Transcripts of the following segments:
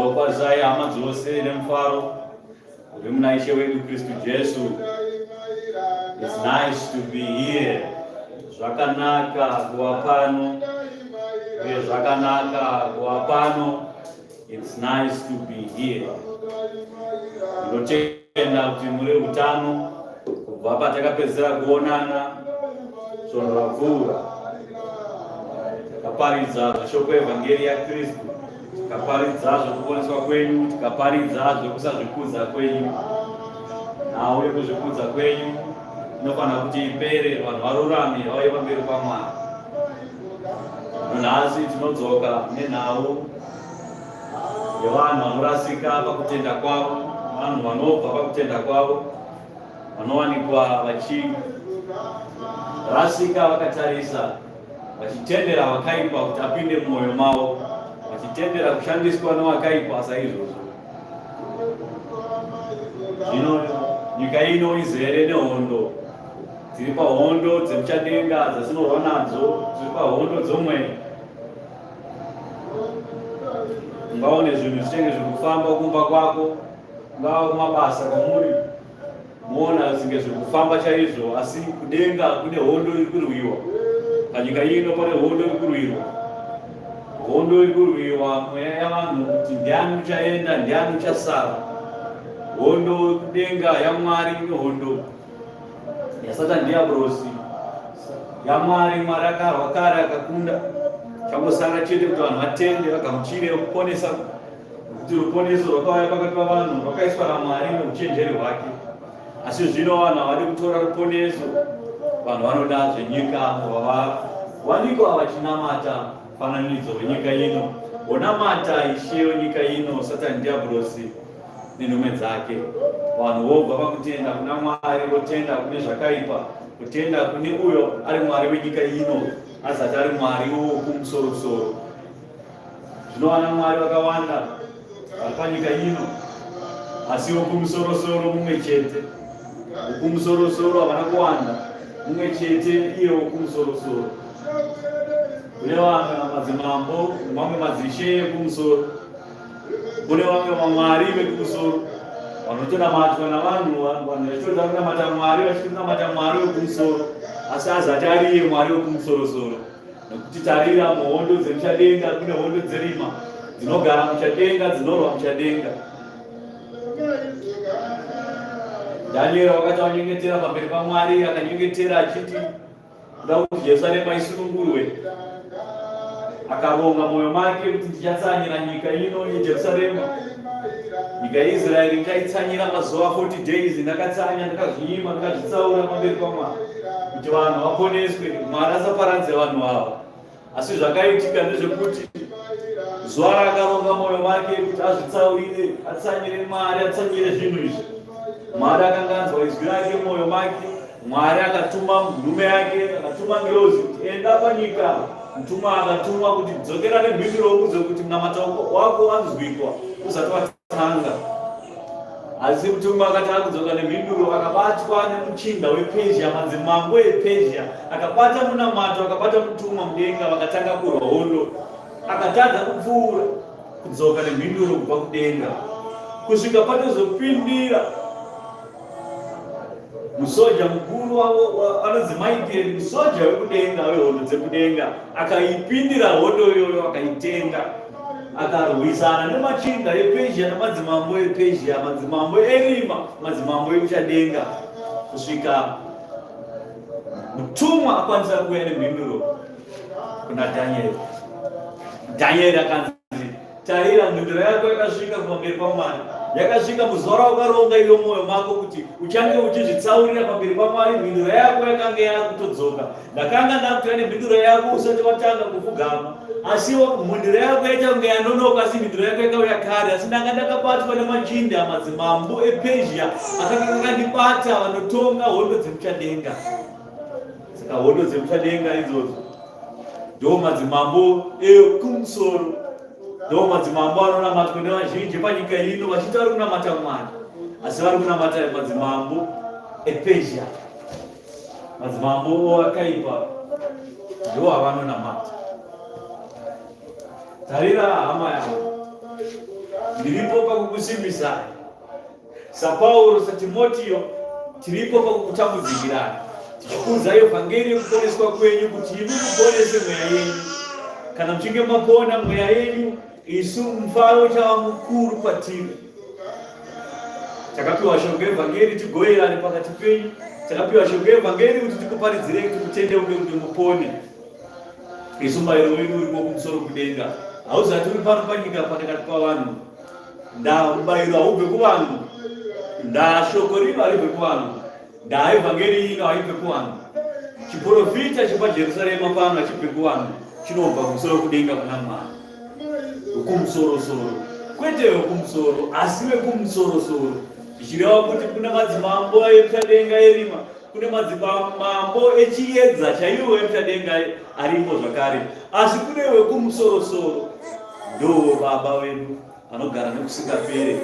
Ndinokwazai hama dzose nemufaro uri muna Ishe wedu Kristu Jesu. It's nice to be here. Zvakanaka kuva pano uye zvakanaka kuva pano. It's nice to be here. Ndinotenda kuti muri utano kubva patakapedzisira kuonana svondo rapfuura. Takaparidza zveshoko evhangeri yaKristu, tikaparidza zvekuponeswa kwenyu, tikaparidza zvekusazvikudza kwenyu. Nhau yekuzvikudza kwenyu inofanira kuti ipere, vanhu varurame vauye pamberi paMwari. Nhasi tinodzoka nenhau yevanhu vanorasika pakutenda kwavo, vanhu vanobva pakutenda kwavo, vanowanikwa vachirasika vakatarisa, vachitendera vakaipa kuti apinde mumwoyo mavo, vachitendera kushandiswa nevakaipa saizvozvo. Zvino nyika ino izere nehondo Tiri pahondo dzemuchadenga dzatinorwa nadzo, tiri pahondo dzomweya. Ungaone zvinhu zvichenge zviri kufamba kumba kwako, kungava kumabasa kwamuri, moona zvinge zviri kufamba chaizvo, asi kudenga kune hondo iri kurwiwa. Panyika ino pane hondo iri kurwiwa, hondo iri kurwiwa mweya yavanhu kuti ndiani uchaenda, ndiani uchasara. Hondo kudenga yaMwari nehondo yaSatan Diabrosi yaMwari. Mwari akarwa kare akakunda, changosara chete kuti vanhu vatende vagamuchire kuponesa, kuti ruponeso rwakauya pakati pavanhu rwakaiswa naMwari neuchenjeri hwake. Asi zvino vanhu havadi kutora ruponeso, vanhu vanoda zvenyika, vavawanikwa vachinamata fananidzo wenyika ino, vonamata ishe wenyika ino, Satani Diabrosi nenhume dzake. Vanhu vobva pakutenda kuna Mwari votenda kune zvakaipa, kutenda kune uyo ari Mwari wenyika ino azati ari Mwari wokumusorosoro. Zvino vana Mwari vakawanda vari panyika ino, asi wokumusorosoro mumwe chete. Wokumusorosoro havana kuwanda, mumwe chete iye wokumusorosoro. Kune vamwe madzimambo nemamwe madzishe ekumusoro Kune vamwe vamwari vekumusoro vanotonamatwa navanhu, vanhu vachitoda kunamata Mwari, vachitonamata Mwari wekumusoro, asi azati ariye Mwari wekumusorosoro. Nekuti tarira, muhondo dzemuchadenga kune hondo dzerima dzinogara muchadenga, dzinorwa muchadenga. Danieri wakati wanyengetera pamberi paMwari, akanyengetera achiti Kuda kuti Jerusarema isunungurwe, akaronga mwoyo make kuti ndichatsanyira nyika ino yeJerusarema, nyika yeIsraeri ndichaitsanyira mazuva 40 days. Ndakatsanya, ndakazvinyima, ndakazvitsaura pamberi paMwari kuti vanhu vaponeswe, Mwari asaparadze vanhu ava. Asi zvakaitika ndezvekuti zuva raakaronga mwoyo wake kuti azvitsaurire, atsanyire Mwari, atsanyire zvinhu izvi, Mwari akanga anzwa izwi rake mwoyo make. Mwari akatuma nhume yake, akatuma ngirozi kuti enda panyika. Mutumwa akatumwa kuti dzokera nemhinduro ukuze kuti munamata wako wanzwikwa usati watanga. Asi mutumwa akati akudzoka nemhinduro akabatwa nemuchinda wePezhia, madzimambo ePezhia akabata munamato, akabata mutumwa mudenga, vakatanga kurwa hondo. Akatadza kupfuura kudzoka nemhinduro kubva kudenga kusvika patozopindira Musoja mukuru wavo anonzi Michael, musoja wekudenga wehondo dzekudenga, akaipindira hondo iyoyo akaitenga, akarwisana nemachinda ePezhia nemadzimambo ePezhia, madzimambo erima, madzimambo emuchadenga, kusvika mutumwa akwanisa kuuya nemhinduro kuna Dhanieri. Dhanieri akanzi Tarira, mhinduro yako yakasvika pamberi paMwari, yakasvika muzuva rawakaronga iwe mwoyo mako kuti uchange uchizvitsaurira pamberi paMwari. Mhinduro yako yakanga yakutodzoka. Ndakanga ndakutora nemhinduro yako usati watanga kupfugama, asi mhinduro yako yaita kunge yanonoka, asi mhinduro yako yakauya kare. Asi ndanga ndakabatwa nemachinda madzimambo ePezhia akanga akandibata, vanotonga hondo dzemuchadenga. Saka hondo dzemuchadenga idzodzo ndo madzimambo ekumusoro, ndo madzimambo anonamatwa nevazhinji panyika ino, vachiti vari kunamata Mwari, asi vari kunamata madzimambo ePezhia, madzimambo akaipa ndo avanonamata. Tarira hama yangu, Ndiripo pakukusimbisai. SaPauro, saTimotiyo, tiripo pakukutambudzikirai, tichikuudzai vhangeri yekuponeswa kwenyu, kuti imi muponese mweya yenyu. Kana muchinge mapona mweya yenyu, isu mufaro uchava mukuru kwatiri. Takapiwa shoko yevhangeri tigoverane pakati penyu. Takapiwa shoko yevhangeri kuti tikuparidzirei kuti mutendeuke kuti mupone. Isu mubayiro wedu uriko kumusoro kudenga, hauzati uri pano panyika pakati pavanhu. Ndaa mubayiro haubve kuvanhu, ndaa shoko rino haribve kuvanhu, ndaa evhangeri ino haibve kuvanhu. Chiprofita chepaJerusarema pano hachibve kuvanhu, chinobva kumusoro kudenga kuna Mwari wekumusorosoro, kwete wekumusoro asi wekumusorosoro, zvichireva kuti kuna madzimambo emuchadenga erima Kune madzimambo echiedza chaiwo emuchadenga arimo zvakare, asi kune wekumusorosoro ndo baba vedu vanogara nekusingapere.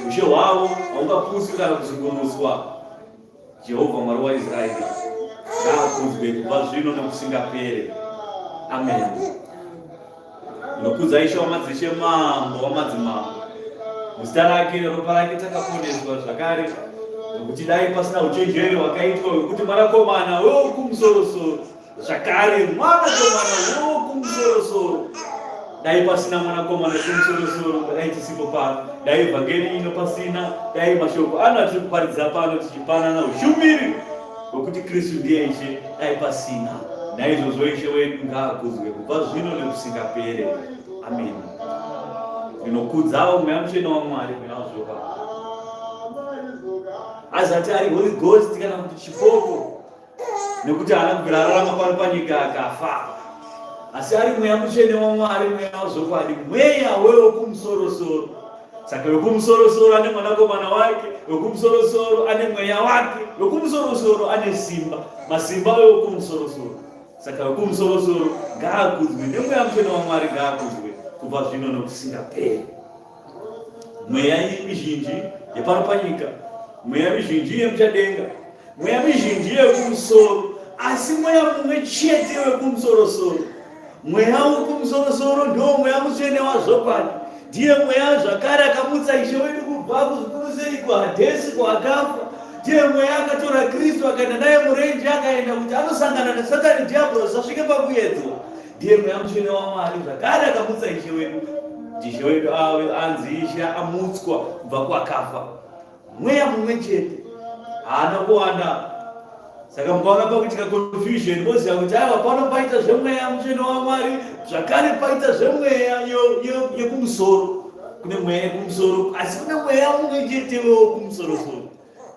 Ushe hwavo haungapuswi kana kuzungunuswa. Jehovha Mwari waIsraeri ngaakudzwe kubva zvino nekusingapere. Amen. Ndinokudza Ishe wamadzishe, Mambo wamadzimambo. Muzita rake neropa rake takaponeswa zvakare, nokuti dai pasina uchenjeri hwakaitwa hwekuti mwanakomana wokumusorosoro zvakare mwanakomana wokumusorosoro dai pasina mwanakomana wekumusorosoro dai tisipo pano, dai vhangeri ino pasina, dai mashoko ano atiri kuparidza pano tichipanana ushumiri Nokuti Kristu ndiye Ishe, dai pasina. Naizvozvo Ishe wedu ngaakudzwe kubva zvino nekusingapere. Ameni. Ndinokudzawo Mweya Mutsvene waMwari, Mweya wazvokwadi. Azati ari Holy Ghost kana kuti chipoko, nekuti haana kubvira ararama pano panyika akafa, asi ari Mweya Mutsvene waMwari, Mweya wazvokwadi, Mweya wewokumusorosoro. Saka wekumusorosoro ane mwanakomana wake, wekumusorosoro ane mweya wake, wekumusorosoro ane simba, masimba wekumusorosoro. Saka wekumusorosoro ngaakudzwe nemweya mutsvene waMwari ngaakudzwe kubva zvino nokusingaperi. Mweya mizhinji yepano panyika, mweya mizhinji yemuchadenga Mweya mizhinji yekumusoro, asi mweya mumwe chete wekumusorosoro. Mweya wekumusorosoro ndiwo mweya mutsvene wazvokwadi. Ndiye mweya zvakare akamutsa Ishe wedu kubva kuzvikuru sei kuHadhesi kuakafa. Ndiye mweya akatora Kristu akaenda naye murenje akaenda kuti anosangana naSatani Dhiabhorosi asvike pakuedzwa. Ndiye mweya mutsvene waMwari zvakare akamutsa Ishe wedu. Ishe wedu ave anzi Ishe amutswa kubva kuakafa. Mweya mumwe chete haana kuwanda. Saka mukaona pakuitika confusion moziva kuti aiwa pano paita zvemweya mutsvene waMwari zvakare paita zvemweya yekumusoro. Kune mweya yekumusoro asi kune mweya mumwe chete wekumusorosoro.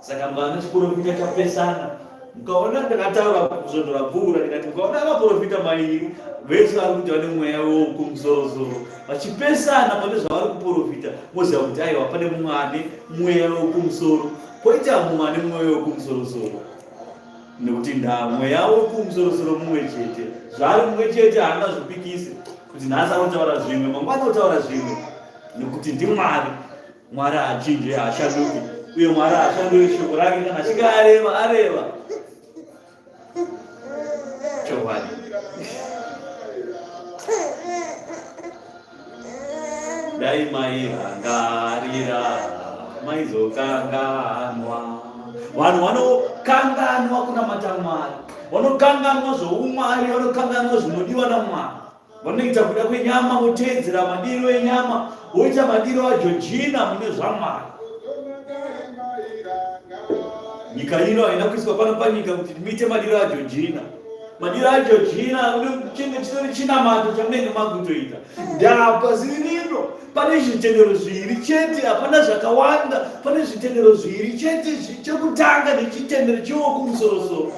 Saka mukaona chiporofita chapesana Mukaona ndakataura svondo rapfuura ndikati mukaona vaprofita mairi vese vari kuti vane mweya wokumusorosoro vachipesana pane zvavari kuprofita moziva kuti aiwa pane mumwe ane mweya wokumusoro poita mumwe ane mweya wokumusorosoro nekuti nda mweya wokumusorosoro mumwe chete zvaari mumwe chete haangazvipikisi kuti nhasi anotaura zvimwe mangwana otaura zvimwe nekuti ndimwari Mwari haachinje, haashanduki, uye Mwari haashanduri shoko rake kana achinge areva, areva. Chokwadi. Dai mairangarira maizokanganwa. Vanhu vanokanganwa kunamata Mwari, vanokanganwa zvoumwari, vanokanganwa zvinodiwa naMwari. Vanoita kuda kwenyama voteedzera madiro enyama voita madiro aJojina mune zvaMwari. Nyika ino haina kuiswa pano panyika kuti muite madiro aJojina. Madiro aJojina chinge chitori chinamato chamunenge makutoita. Ndapa zirino pane zvitendero zviviri chete, hapana zvakawanda. Pane zvitendero zviviri chete, chekutanga nechitendero chewokumusoro-soro.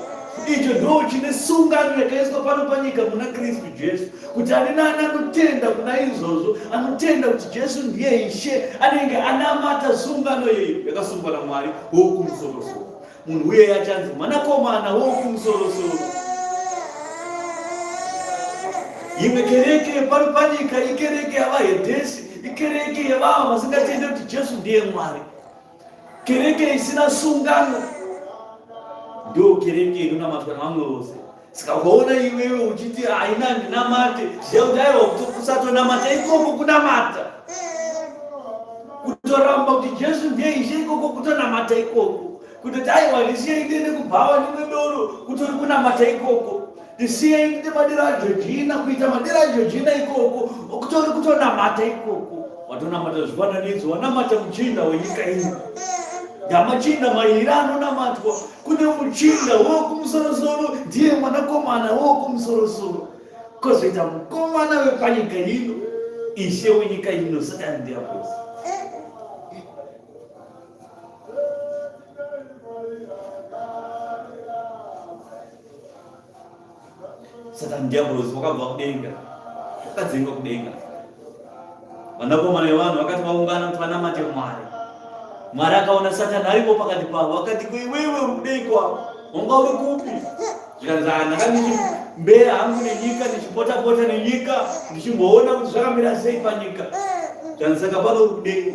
Icho ndo chine sungano yakaiswa pano panyika muna Kristu Jesu, kuti ani naani anotenda kuna izvozvo, anotenda kuti Jesu ndiye Ishe, anenge anamata sungano iyoyo yakasungwa naMwari wokumusoro-soro. Munhu uye achanzi mwanakomana wokumusorosoro. Imwe kereke yepano panyika ikereke yavahedhesi, ikereke yevavo vasingatende kuti Jesu ndiye Mwari, kereke isina sungano ndo kereke inonamatwa navamwe vose. Saka ukaona iwewe uchiti haina ndinamate, ziva kuti aiwa kusatonamata ikoko kunamata. Kutoramba kuti Jesu ndiye Ishe ikoko kutonamata ikoko. Kutoti aiwa ndisiyei ndiende kubhawa ndimwe doro kutori kunamata ikoko. Ndisiyei ndiite madiro aJojina kuita madiro aJojina ikoko kutori kutonamata ikoko. Watonamata zvifananidzo wanamata muchinda wenyika ino. Ndamachinda mairi anonamatwa kune muchinda wokumusorosoro ndiye mwanakomana wokumusorosoro. Kozoita mukomana wepanyika ino, ishe wenyika ino, Satani Diablosi. Satani Diablosi wakabva kudenga, wakadzingwa kudenga. Vanakomana vevanhu vakati vaungana kuti vanamate Mwari. Mwari akaona Satani aripo pakati pavo, akati ko iwewe uri kudeiko apa? Wanga uri kupi? Zvikanzi ah, ndanga ndichimbeya hangu nenyika, ndichipota pota nenyika, ndichimboona kuti zvakamira sei panyika. Zvikanzi saka pano uri kudei?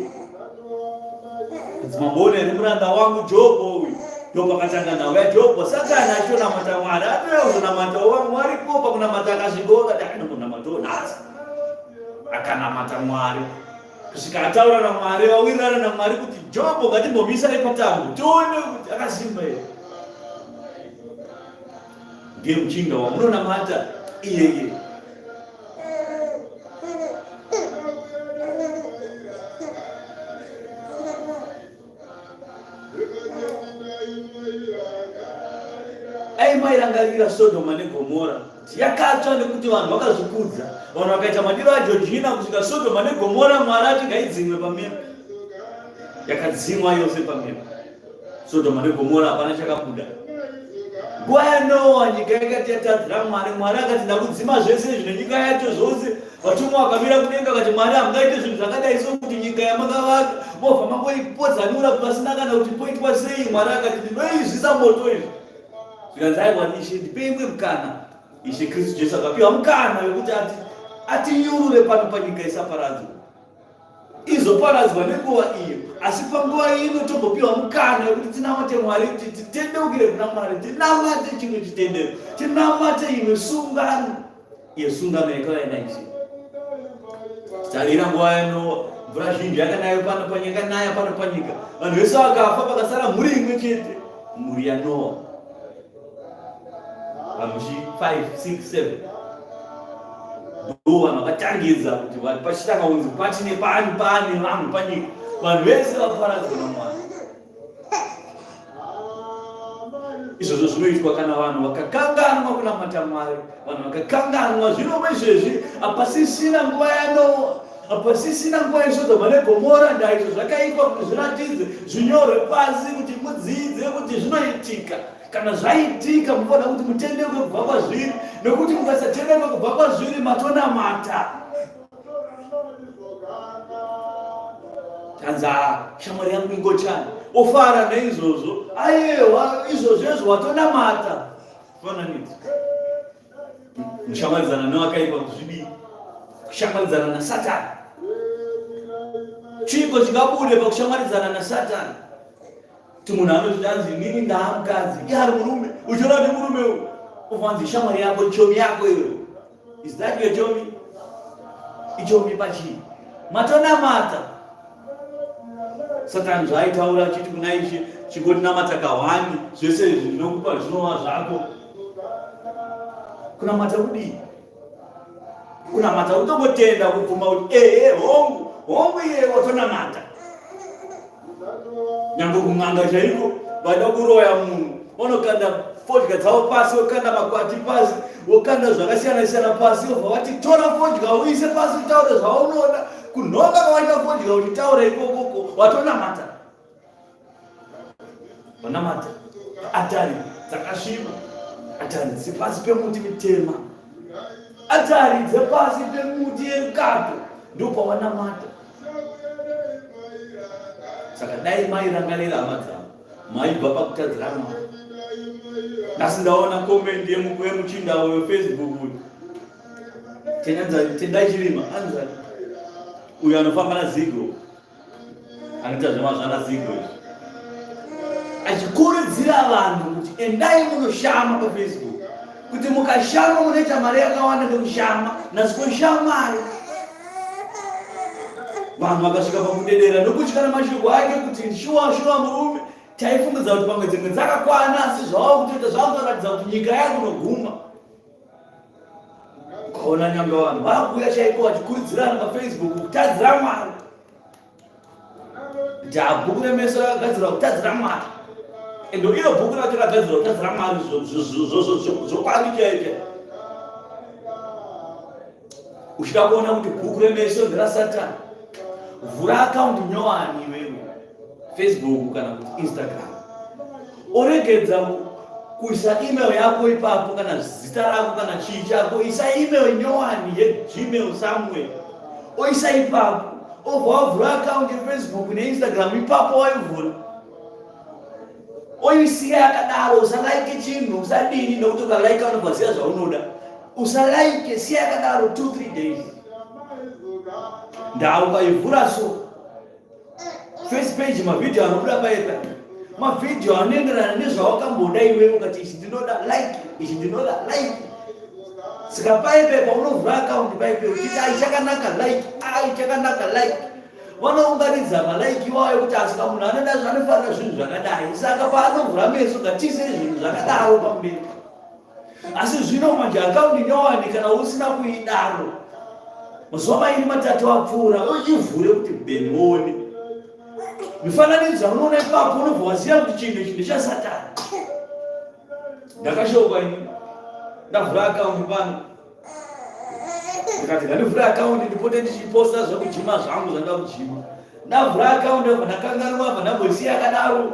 Mamboona here muranda wangu Jobho uyu? Ndopakatanga nhau yaJobho. Satani achitonamata Mwari, atouya kuzonamatawo Mwari ko pakunamata akasvikawo akati anombonamatawo nhasi. Akanamata Mwari kusvika ataura naMwari, vawirirana naMwari kuti Jobho ngatimbomisai patambo tione kuti akasimba here. Ndiye muchinda wamunonamata iyeye. Ai mairangarira Sodoma neGomora kuti yakatsva nekuti vanhu vakazvikudza, vanhu vakaita madiro aJojina kusvika Sodoma neGomora, Mwari ati ngaidzimwe pamepu, yakadzimwa yose pamepu. Sodoma neGomora hapana chakabuda. Nguva yaNoa nyika yakati yatadzira Mwari, Mwari akati ndakudzima zvese izvi nenyika yacho zvose. Vatumwa vakamira kudenga vakati Mwari hamungaite zvinhu zvakadai so kuti nyika yamakavaka mobva mangoipodzanura pasina kana kuti poitwa sei. Mwari akati ndinoizvisa moto izvi. Zvikanzi aiwa Ishe ndipei imwe mukana. Ishe Kristu Jesu akapiwa mukana wekuti ati atinyurure pano panyika isaparadzwe. Izoparadzwa nenguva iyo asi panguva ino tombopiwa mukana wekuti tinamate Mwari kuti titendeukire kuna Mwari tinamate chimwe chitendero tinamate imwe sungano iyo sungano yakauya naIshe. Tarira nguva yanowa mvura zhinji yakanaya pano panyika yakanaya pano panyika vanhu vese vakafa pakasara mhuri imwe chete mhuri yaNoa vanhu chi 5 6 7 ndo vanhu vakatangidza kuti vanhu pachitanga kunzi pachine pani pane vanhu panyika vanhu vese vaparadzwa namwari izvozvo zvinoitwa kana vanhu vakakanganwa kunamata mwari vanhu vakakanganwa zvinomwe izvezvi hapasisina nguva yanoa hapasisina nguva yesodhoma negomora ndaizvo zvakaitwa kuti zviratidze zvinyorwe pasi kuti mudzidze kuti zvinoitika Kana zvaitika munofanira kuti mutendeuke kubva kwazviri, nokuti mukasatendeuka kubva kwazviri matonamata. Tanzi ah, shamwari yangu ingochani ofara naizvozvo, ayewa izvozvo izvo watonamata. Fananidzo kushamwaridzana newakaipa kuti zvidii? Kushamwaridzana naSatani. Chiiko chingabude pakushamwaridzana naSatani? Kuti munhu anozviti anzi inini ndaamukadzi iye ari murume uchiona kuti murume uyu ufanzi shamwari yako chomi yako iwe is that your chomi ichomi pachii matonamata satani zvaaitaura achiti kuna ishe chingotinamata kahwani zvese izvi ndinokupa zvinova zvako kunamata kudii kunamata kutongotenda kubvuma kuti ehe hongu hongu iye watonamata nyange kun'anga chaiko vada kuroya munhu vanokanda fodya dzavo pasi vokanda makwati pasi vokanda zvakasiyana siyana pasi vobva vati tora fodya uise pasi utaure zvaunoda kunhonga kwawaita fodya uchitaura ikokoko watonamata vanamata atari dzakasviba atari dzepasi pemuti mitema atari dzepasi pemuti yerukato ndopavanamata Saka dai mairangarira hama dzangu, maibva pakutadzira Mwari. Nhasi ndaona comment yemuchinda weFacebook uyu. Tendai Chirima, anzani. Uyu anofamba naZigo. Anoita zvemazvana Zigo izvi. Achikurudzira vanhu kuti endai munoshama paFacebook. Kuti mukashama munoita mari yakawanda nekushama. Nhasi koshamai. Vanhu vakasvika pakudedera nokutya namashoko ake kuti shuwa shuwa murume taifungidza kuti pamwe dzimwe dzakakwana asi zvava kutoita zvakutoratidza kuti nyika yakunoguma. Ukaona nyangwe vanhu vakuuya chaiko vachikurudzirana pafacebook kutadzira Mwari. Kuti bhuku remeso rakagadzirwa kutadzira Mwari. Ende iro bhuku racho rakagadzirwa kutadzira Mwari zvokwadi chaicho. Uchida kuona kuti bhuku remeso nderaSatani, vhura akaundi nyowani iwewe, Facebook kana kuti Instagram, oregedza kuisa email yako ipapo kana zita rako kana chii chako, isa email nyowani yegmail somewhere, oisa ipapo, obva wavhura akaundi yeFacebook neInstagram ipapo waivhura oisiya yakadaro. Usalaike chinhu, usadini, nokuti ukalaika unobva ziya zvaunoda. Usalaike, siya yakadaro 2 3 days. Ndau ukaivhura so first page, mavhidhiyo anobuda paita mavhidhiyo anoenderana nezvawakamboda iwewe. Ukati ichi ndinoda, like, ichi ndinoda, like. Saka paipe paunovhura akaundi paipe uchiti ai chakanaka, like, ai chakanaka, like, vanounganidza malaiki iwayo kuti asika munhu anoda anofarira zvinhu zvakadai, saka paanovhura meso ngatiise zvinhu zvakadaro pamberi. Asi zvino manje akaundi nyowani, kana usina kuidaro mazuva mairi matatu apfuura, ivhure kuti bheni uone mifananidzo yaunoona ipapo, unobva waziva kuti chinhu ichi ndechasatani. Ndakashokwa ini ndavhura akaundi pano, ndikati ngandivhure akaundi ndipote ndichiposta zvekujima zvangu zvandida kujima. Ndavhura akaundi, abva ndakanganwa, abva ndamboisiya yakadaro.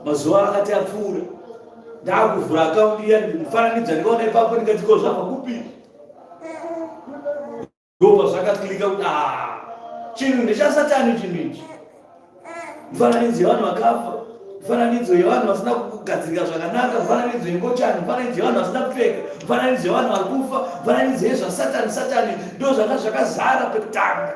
Mazuva akati apfuura, ndakuvhura akaundi iya, mufananidzo ndikaona ipapo, ndikati ko zvabva kupi? Ndobva zvakaklika kuti ah, chinhu ndechasatani chinhu ichi. Mifananidzo yevanhu vakafa, mifananidzo yevanhu vasina kugadzirika zvakanaka, mifananidzo yengochani, mifananidzo yevanhu vasina kupfeka, mifananidzo yevanhu vari kufa, mifananidzo yezvasatani satani, ndo zvanga zvakazara pekutanga.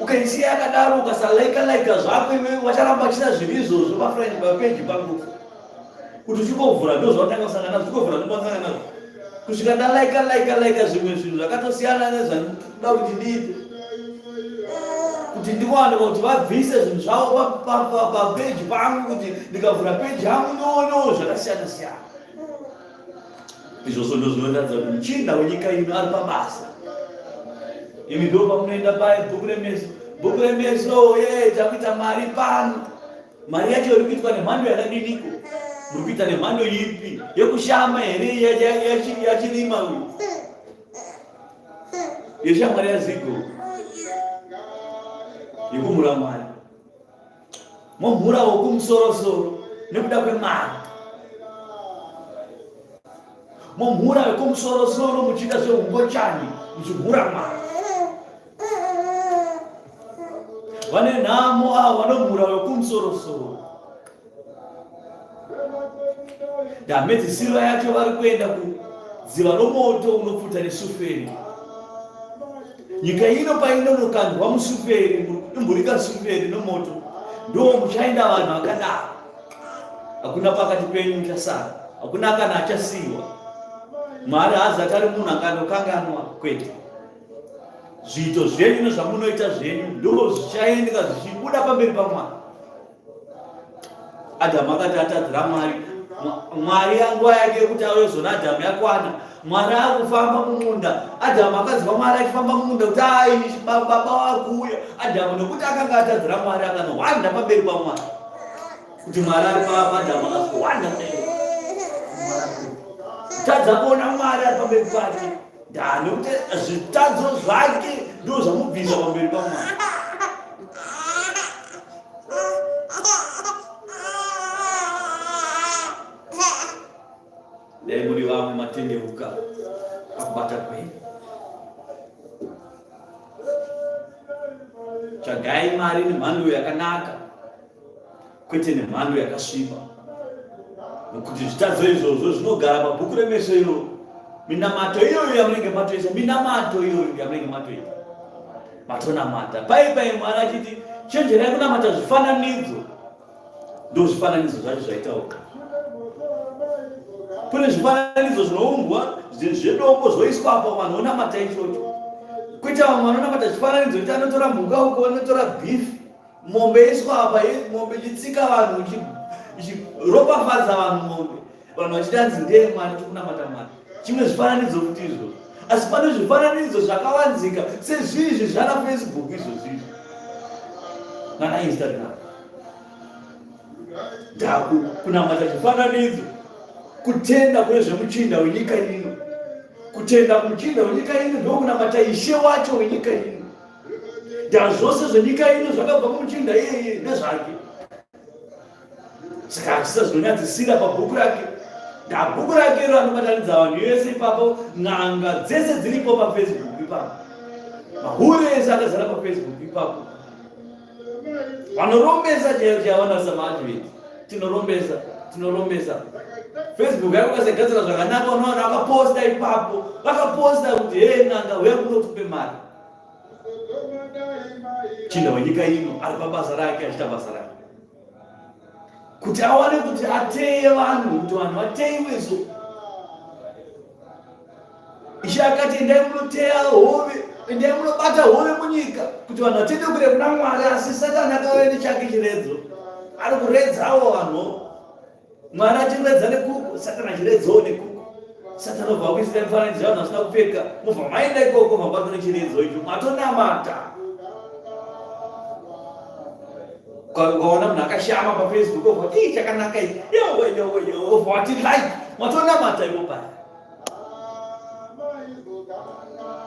Ukaisiya yakadaro, ukasalaika laika zvako iwe, wacharamba uchita zvinhu izvozvo pafriend papeji pangu, kuti uchikovhura ndo zvautanga kusangana nazvo, uchikovhura ndokwanisangana nazvo, kusvika ndalaika laika laika zvimwe zvinhu zvakatosiyana nezvandinoda kuti ndiite, kuti ndiwane kuti vabvise zvinhu zvavo papeji pangu, kuti ndikavhura peji yangu ndoonewo zvakasiyana siyana. Izvozvo ndozvinoratidza kuti muchinda wenyika ino ari pabasa. Imi ndo pamunoenda paye bhuku remeso, bhuku remeso ye takuita mari pano. Mari yacho iri kuitwa nemhando yakadiniko? Muri kuita nemhando ipi? Yekushama here yachirima uyu? Yeshamwari yaZigo? Yekumura Mwari? Momhura wokumusorosoro nekuda kwemari, momhura wekumusorosoro muchiita zveungochani, muchimhura Mwari. Vane nhamo avo vanomhura wekumusorosoro. Ndamhedzisiro yacho vari kuenda kudziva romoto unopfuta nesuferi. Nyika ino painonokandwa musuferi, murikudumburika suferi nomoto, ndo muchaenda vanhu vakadaro. Hakuna pakati penyu muchasara, hakuna kana achasiyiwa. Mwari haazati ari munhu akanokanganwa, kwete. Zviito zvenyu nezvamunoita zvenyu ndo zvichaendeka zvichibuda pamberi paMwari. Adhamu akati atadzira Mwari, Mwari nguva yake yekuti auye zona Adhamu yakwana. Mwari akufamba mumunda, Adhamu akanzwa Mwari achifamba mumunda kuti ai baba wakuuya. Adhamu nekuti akanga atadzira Mwari akanohwanda pamberi paMwari kuti Mwari ari papa. Adhamu akazohwanda kutadza kuona Mwari ari pamberi pake, ndaa nekuti zvitadzo zvake ndo zvamubvisa pamberi paMwari. Dai muri vamwe matendeuka pakubata kwenyu. Tsvagai mari nemhando yakanaka, kwete nemhando yakasviba, nokuti zvitadzo izvozvo zvinogara pabhuku remeso iroro. Minamato iyoyo yamunenge matoisa, minamato iyoyo yamunenge matoita, matonamata pai pai Mwari achiti chenjerai kunamata zvifananidzo, ndo zvifananidzo zvacho zvaitaura. Kune zvifananidzo zvinoumbwa zvedombo zvoiswa apo vanhu vonamata ichocho. Koita vamwe vanonamata zvifananidzo kuti anotora mhuka uko anotora beef mombe iswa apa mombe ichitsika vanhu ichiropafadza vanhu mombe vanhu vachiti hanzi ndeye mwari tikunamata mwari chimwe zvifananidzo futi izvo asi pane zvifananidzo zvakavanzika sezvizvi zvana facebook izvozvizvi nana instagram ndaku kunamata chifananidzo kutenda kune zvemuchinda wenyika ino kutenda kumuchinda wenyika ino ndokunamata ishe wacho wenyika ino ndaa zvose zvenyika ino zvakabva kumuchinda iyeye ndezvake saka achisa zvinonyadzisira pabhuku rake ndabhuku rake iro anobatanidza vanhu yese ipapo n'anga dzese dziripo pafacebook ipapo mahure ese akazara pafacebook ipapo vanorombesa chaivo chaivo vanasamaativeti tinorombesa tinorombesa facebook yako kasegadzira zvakanaka unoona vakaposta ipapo vakaposta kuti he n'anga huya kuno tipe mari chinda wenyika ino ari pabasa rake achiita basa rake kuti awane kuti ateye vanhu kuti vanhu vateiwe so Ishe akati endai munoteya hove, endai munobata hove munyika kuti vanhu vatendeukire kuna Mwari. Asi Satani akauya nechake chiredzo, ari kuredzawo vanhu. Mwari achiredza nekuku, Satani achiredzawo nekuku. Satani obva akuisira mifananidzo yavanhu vasina kupfeka, mobva maenda ikoko mabatwa nechiredzo icho, matonamata. Ukaona munhu akashama paFacebook obva kuti ii chakanaka ichi, yowe yowe yowe, obva wati like, matonamata ipo paya.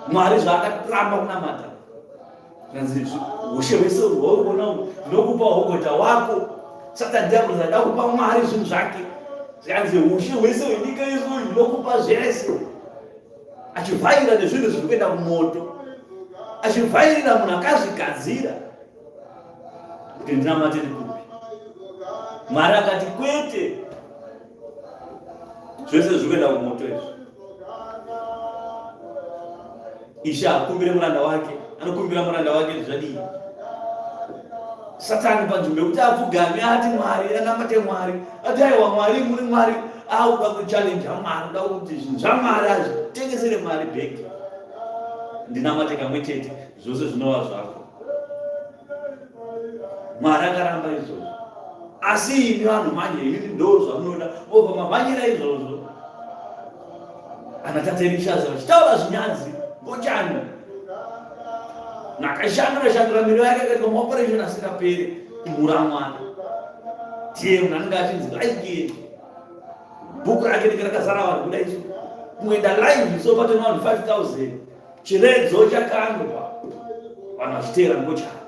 Mwari zvaakaramba kunamata kanzi ushe hwese hwauri kuona uhu ndinokupa hogota wako satani diablos ada kupa Mwari zvinhu zvake zvikanzi ushe hwese hwenyika izvo ndinokupa zvese achivhaira nezvinhu zviri kuenda kumoto achivhairira munhu akazvigadzira kuti ndinamate ndikupi Mwari akati kwete zvese zviri kuenda kumoto izvi ishe akumbire muranda wake anokumbira muranda wake zvadii satani panzvimbo yekuti apfugame ati mwari anamate mwari ati aiwa mwari muri mwari auda kuchallenja mwari uda kuti zvinhu zvamwari azvitengesere mwari bheki ndinamate kamwe chete zvose zvinova zvako Mwari akaramba izvozvo. Asi imi vanhu manje imi ndo zvamunoda mobva mamhanyira izvozvo. Ana tate Elishaza vachitaura zvinyadzi ngochani. Nakashandura shandura miro yake akaitwa maoperation asingaperi kumhura mwana. Ndiye munhu anenge achinzi like bhuku rake rinenge rakazara vanhu kuda izvo. Kungoenda live so patone vanhu 5000. Chiredzo chakandwa vanhu vachiteera ngochani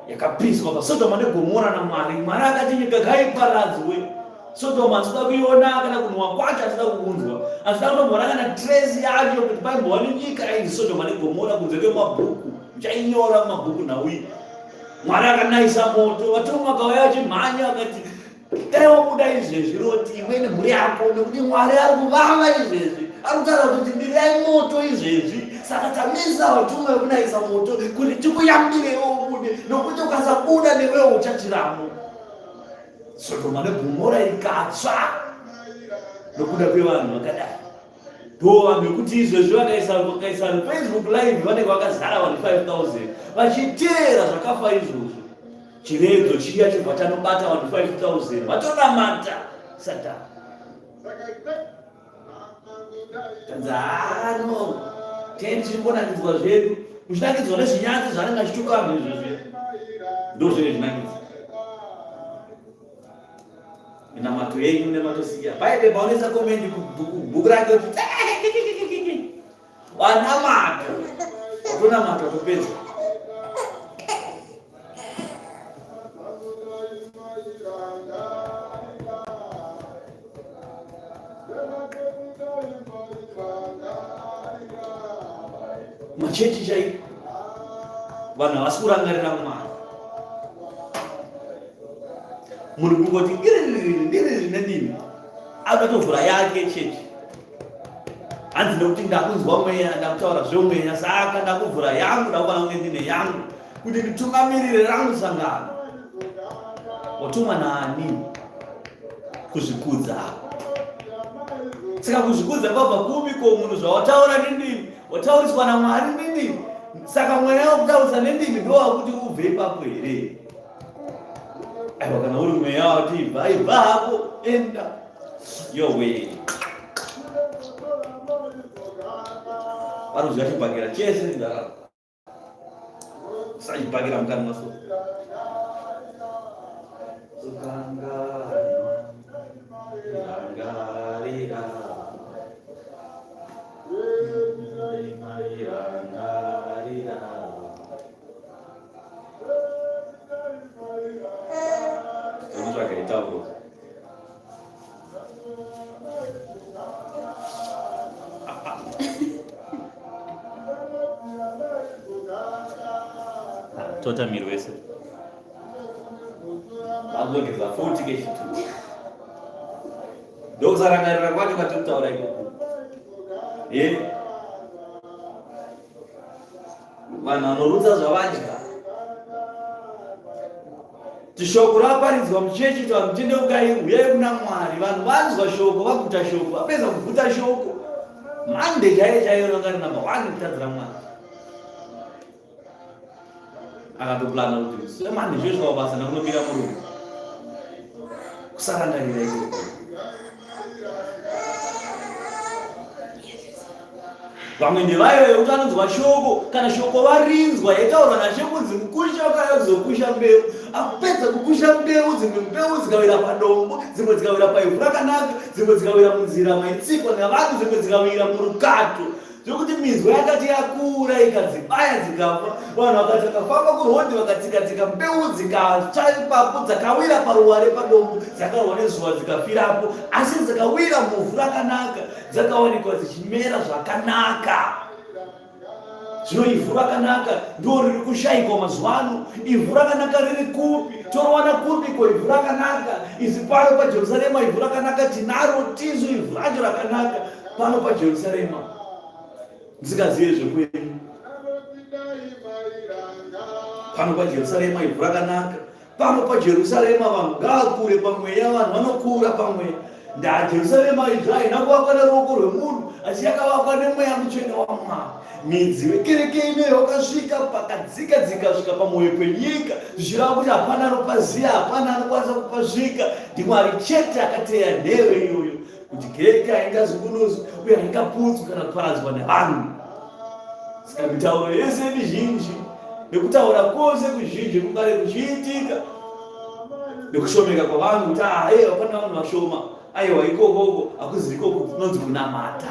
yakapiswa paSodhoma neGomora naMwari. Mwari akati nyika ngaiparadzwe. Sodhoma hatida kuiona kana kunhuwa kwacho hatida kukunzwa, hatida kutomboona kana trace yacho kuti paimbova nenyika yainzi Sodhoma neGomora kunze kwemabhuku. Muchainyora mumabhuku nhau iyi. Mwari akanayisa moto, vatumwa vakauya vachimhanya vakati Dai wabuda izvezvi Roti iwe nemhuri yako nekuti Mwari ari kuvava izvezvi ari kutaura kuti ndirai moto izvezvi saka tamisa vatumwa vekunayisa moto kuti tikuyambire iwe ubude nokuti ukasabuda newewo uchachiramo Sodoma neGomora ikatsva nokuda kwevanhu vakadai ndo vanhu vekuti izvezvi vakaisa vakaisa Facebook live vanenge vakazara vanhu 5000 vachiteera zvakafa izvozvo Chiredzo chiya chobva chanobata vanhu 5000 vatonamata Satani. Tanzi haa no, teni tichimbonakidzwa zvedu. Muchinakidzwa nezvinyadzi zvaanenge achituka vanhu izvo zviya. Ndo zvinenge zvinakidza. Minamato yenyu nematosiya. Bhaibheri paunoisa komende kubhuku rake kuti Wanamata. Watonamata topedza. Machechi chaiko vanhu havasi kurangarira Mwari. Munhu kungoti iri ndiri nedini akatovhura yake chechi hanzi nekuti ndakunzwa mweya ndakutaura zvemweya saka ndakuvhura yangu ndakufana kunge ndine yangu kuti nditungamirire rangu sangano watumwa naani kuzvikudza. Saka kuzvikudza kwabva kupi ko munhu zvawataura nendimi? Watauriswa naMwari nendimi. Saka mweya wekutaurisa nendimi ndowakuti ubve ipapo here? Aiwa kana uri mweya wati ibva ibva hako enda. Yowe. Vanodya chibhakera chese ndarara. Usachibhakera mukanwa so. Rangarira. Rangarira. Tomutsvaga itauro. Tota miri wese. Vakugeza futi kechitu. Ndokusarangarira kwacho kwatiri kutaura ikoko. Eh? Vanhu vanorutsa zvavadya. Shoko raparidzwa muchechi kuti vanhu tendeukai huyai kuna Mwari. Vanhu vanzwa shoko vaguta shoko vapedza kuguta shoko. Mande chaiyo chaiyo ranga ri number one kutadzira Mwari. Akatoplana kuti semande zvesvika basa ndakunomira murume. Kusarangarira ikoko. Vamwe ndevayo vekuti vanonzwa shoko, kana shoko varinzwa yataurwa nashe kunzi mukusha wakauya kuzokusha mbeu. Apedza kukusha mbeu, dzimwe mbeu dzikawira padombo, dzimwe dzikawira paivhu rakanaka, dzimwe dzikawira munzira maitsikwa navanhu, dzimwe dzikawira murukato. Zvekuti minzwa yakati yakura ikadzibaya dzikafa, vanhu vakati vakafamba kurhodhi vakatsika-tsika mbeu dzikatsva ipapo, dzakawira paruware padombo, dzakarohwa nezuva dzikafirapo, asi dzakawira muvhu rakanaka dzakawanikwa dzichimera zvakanaka. Zvino ivhu rakanaka ndo riri kushaikwa mazuva ano. Ivhu rakanaka riri kupi? Torowana kupiko ivhu rakanaka? Isu pano paJerusarema ivhu rakanaka tinaro, tisu ivhu racho rakanaka pano paJerusarema. Ndisingazive zvekwenyu. Pano paJerusarema ivhu rakanaka. Pano paJerusarema vanhu ngavakure pamweya, vanhu vanokura pamweya. Ndaa Jerusarema idzva haina kuvakwa neruoko rwemunhu, asi yakavakwa nemweya mutsvene waMwari. Midzi wekereke ino wakasvika pakadzika dzika svika pamwoyo penyika, zvichireva kuti hapana anopaziva, hapana anokwanisa kupasvika. NdiMwari chete akateya nheyo iyoyo kuti kereke haingazungunuswi uye haingaputswi kana kuparadzwa nevanhu. Saka mitauro yese mizhinji nekutaura kwose kuzhinji kungave kuchiitika nekushomeka kwavanhu kuti ah, aiwa pane vanhu vashoma aiwa ikokoko hakuzi ikoko kunonzi kunamata.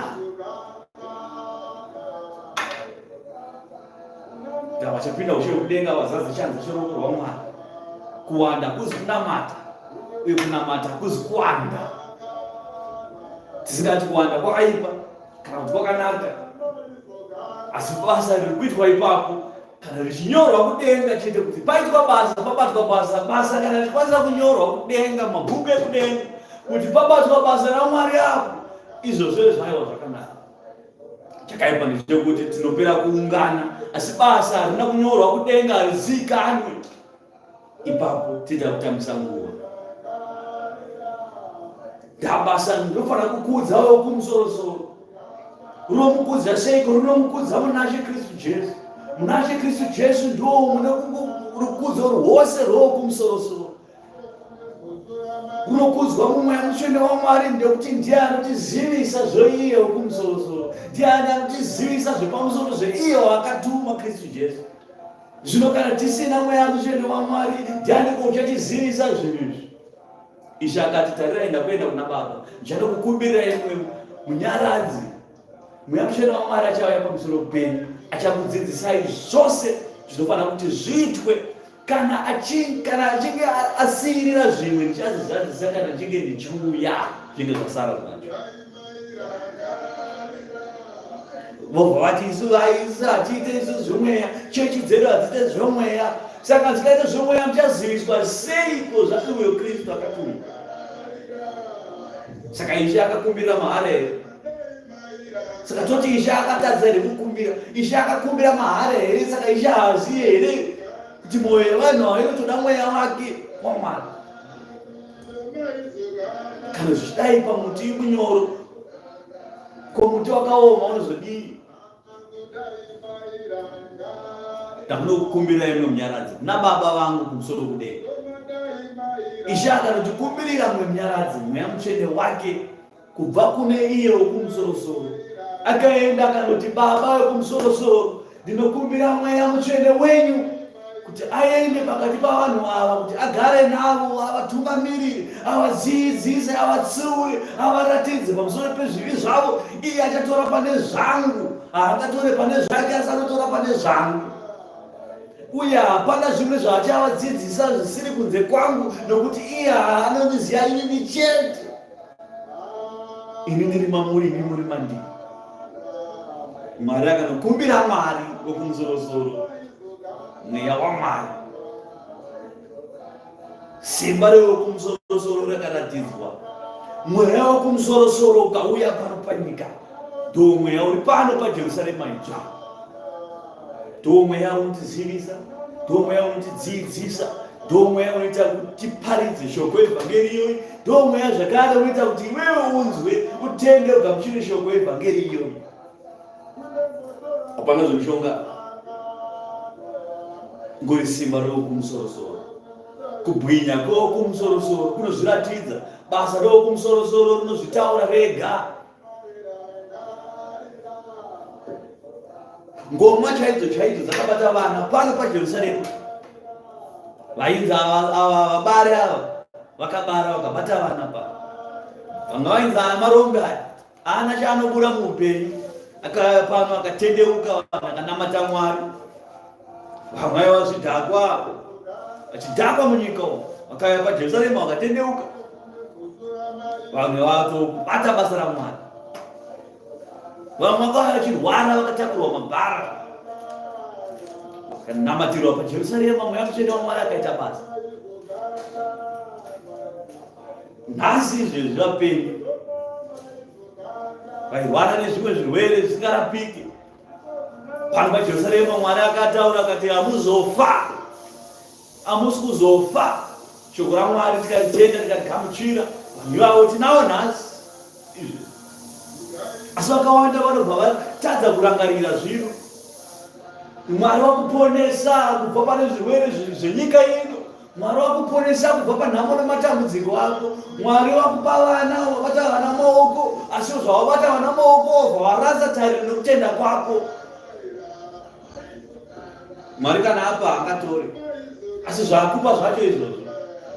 Vachapinda ushe hwekudenga vazadze chanza cheruoko rwaMwari. Kuwanda hakuzi kunamata uye kunamata hakuzi kuwanda. Tisingati kuwanda kwakaipa kana kuti kwakanaka, asi basa riri kuitwa ipapo kana richinyorwa kudenga chete kuti paitwa basa, pabatwa basa, basa kana richikwanisa kunyorwa kudenga, mabhuku ekudenga kuti pabatwa basa raMwari apo, izvozvo zvaiwa zvakanaka. Chakaipa ndechekuti tinopera kuungana asi basa harina kunyorwa kudenga harizikanwe. Ipapo tida kutambisa nguva. Ndabasa ndinofanira kukudza wekumusorosoro. Runomukudza seiko? Runomukudza munaShe Kristu Jesu. MunaShe Kristu Jesu ndiwo mune rukudzo rwose rwokumusorosoro. Unokudzwa mumweya mutsvene waMwari ndekuti ndiye anotizivisa zveiye wekumusorosoro, ndiye anotizivisa zvepamusoro zveiye waakatuma Kristu Jesu. Zvino kana tisina mweya mutsvene waMwari, ndianiko uchatizivisa zvinhu izvi? Ishe akati, tarirai ndakuenda kuna Baba, ndichanokukumbirirai imwe munyaradzi. Mweya mutsvene waMwari achauya pamusoro penyu, achakudzidzisai zvose zvinofanira kuti zviitwe kana kana achinge asiirira zvimwe ndichazvizadzisa kana ndichinge ndichiuya zvinge zvasara zvacho vobva vati isu isu hatiite isu zvemweya chechi dzedu hadziite zvemweya saka dzikaita zvemweya muchaziviswa seiko zvaiuyo kristu akatuma saka ishe akakumbira mahara here saka toti ishe akatadza here kukumbira ishe akakumbira mahara here saka ishe haaziye here kuti mwoyo yevanhu ava inotoda mweya wake wamwari kana zvichidai pamuti munyoro Ko muti wakaoma unozodii? Ndakunokukumbirai mwe munyaradzi kuna baba vangu kumusoro kudenga. Ishe akanotikumbirira mwe munyaradzi, mweya mutsvene wake kubva kune iye wokumusorosoro. Akaenda akanoti, Baba wekumusorosoro, ndinokumbira mweya mutsvene wenyu kuti aende pakati pavanhu ava kuti agare navo avatungamirire avadzidzise avatsiure avaratidze pamusoro pezvivi zvavo iye achatora pane zvangu haangatore pane zvake asi anotora pane zvangu uye hapana zvimwe zvaachavadzidzisa zvisiri kunze kwangu nokuti iye anondiziva inini chete ini ndiri mamuri imi muri mandiri mwari akanokumbira mwari wekumusorosoro mweya wamwari simba rewekumusorosoro rakaratidzwa mweya wekumusorosoro ukauya pano panyika ndo mweya uri pano pajerusarema idzva ndo mweya unotizivisa ndo mweya unotidzidzisa ndo mweya unoita kuti tiparidze shoko evhangeri iyoyi ndo mweya zvakare unoita kuti iwewe unzwe utende ugamuchire shoko evhangeri iyoyi hapana zvemishonga ngori simba rewokumusorosoro kubwinya kwewokumusorosoro kunozviratidza basa rewokumusorosoro rinozvitaura rega Ngoma chaidzo chaidzo dzakabata vana pano paJerusarema. Vainzi ava vabari ava vakabara vakabata vana pa vanga vainzi aya marombe aya haana chaanobura muupenyu akauya pano akatendeuka vanhu akanamata Mwari vamwe vaiva zvidhakwa vachidhakwa munyika umu vakauya paJerusarema vakatendeuka vamwe vatobata basa raMwari Vamwe vakauya vachirwara vakatakurwa mabhara vakanamatirwa paJerusarema. Mweya Mutsvene waMwari akaita basa. Nhasi izvezvi vapenyu vairwara nezvimwe zvirwere zvisingarapiki pano paJerusarema, Mwari akataura akati hamuzofa, hamusi kuzofa. Shoko raMwari tikaritenda tikarigamuchira, vanhu ivavo tinavo nhasi. Izvi. Asi vakawanda vanobva vatadza kurangarira zvino. Mwari wakuponesa kubva pane zvirwere zvenyika ino. Mwari wakuponesa kubva panhamo nematambudziko ako. Mwari wakupa vana, wabata vana maoko, asi zvawabata vana maoko wobva warasa tariro nekutenda kwako. Mwari kana apa haangatore, asi zvaakupa zvacho izvozvo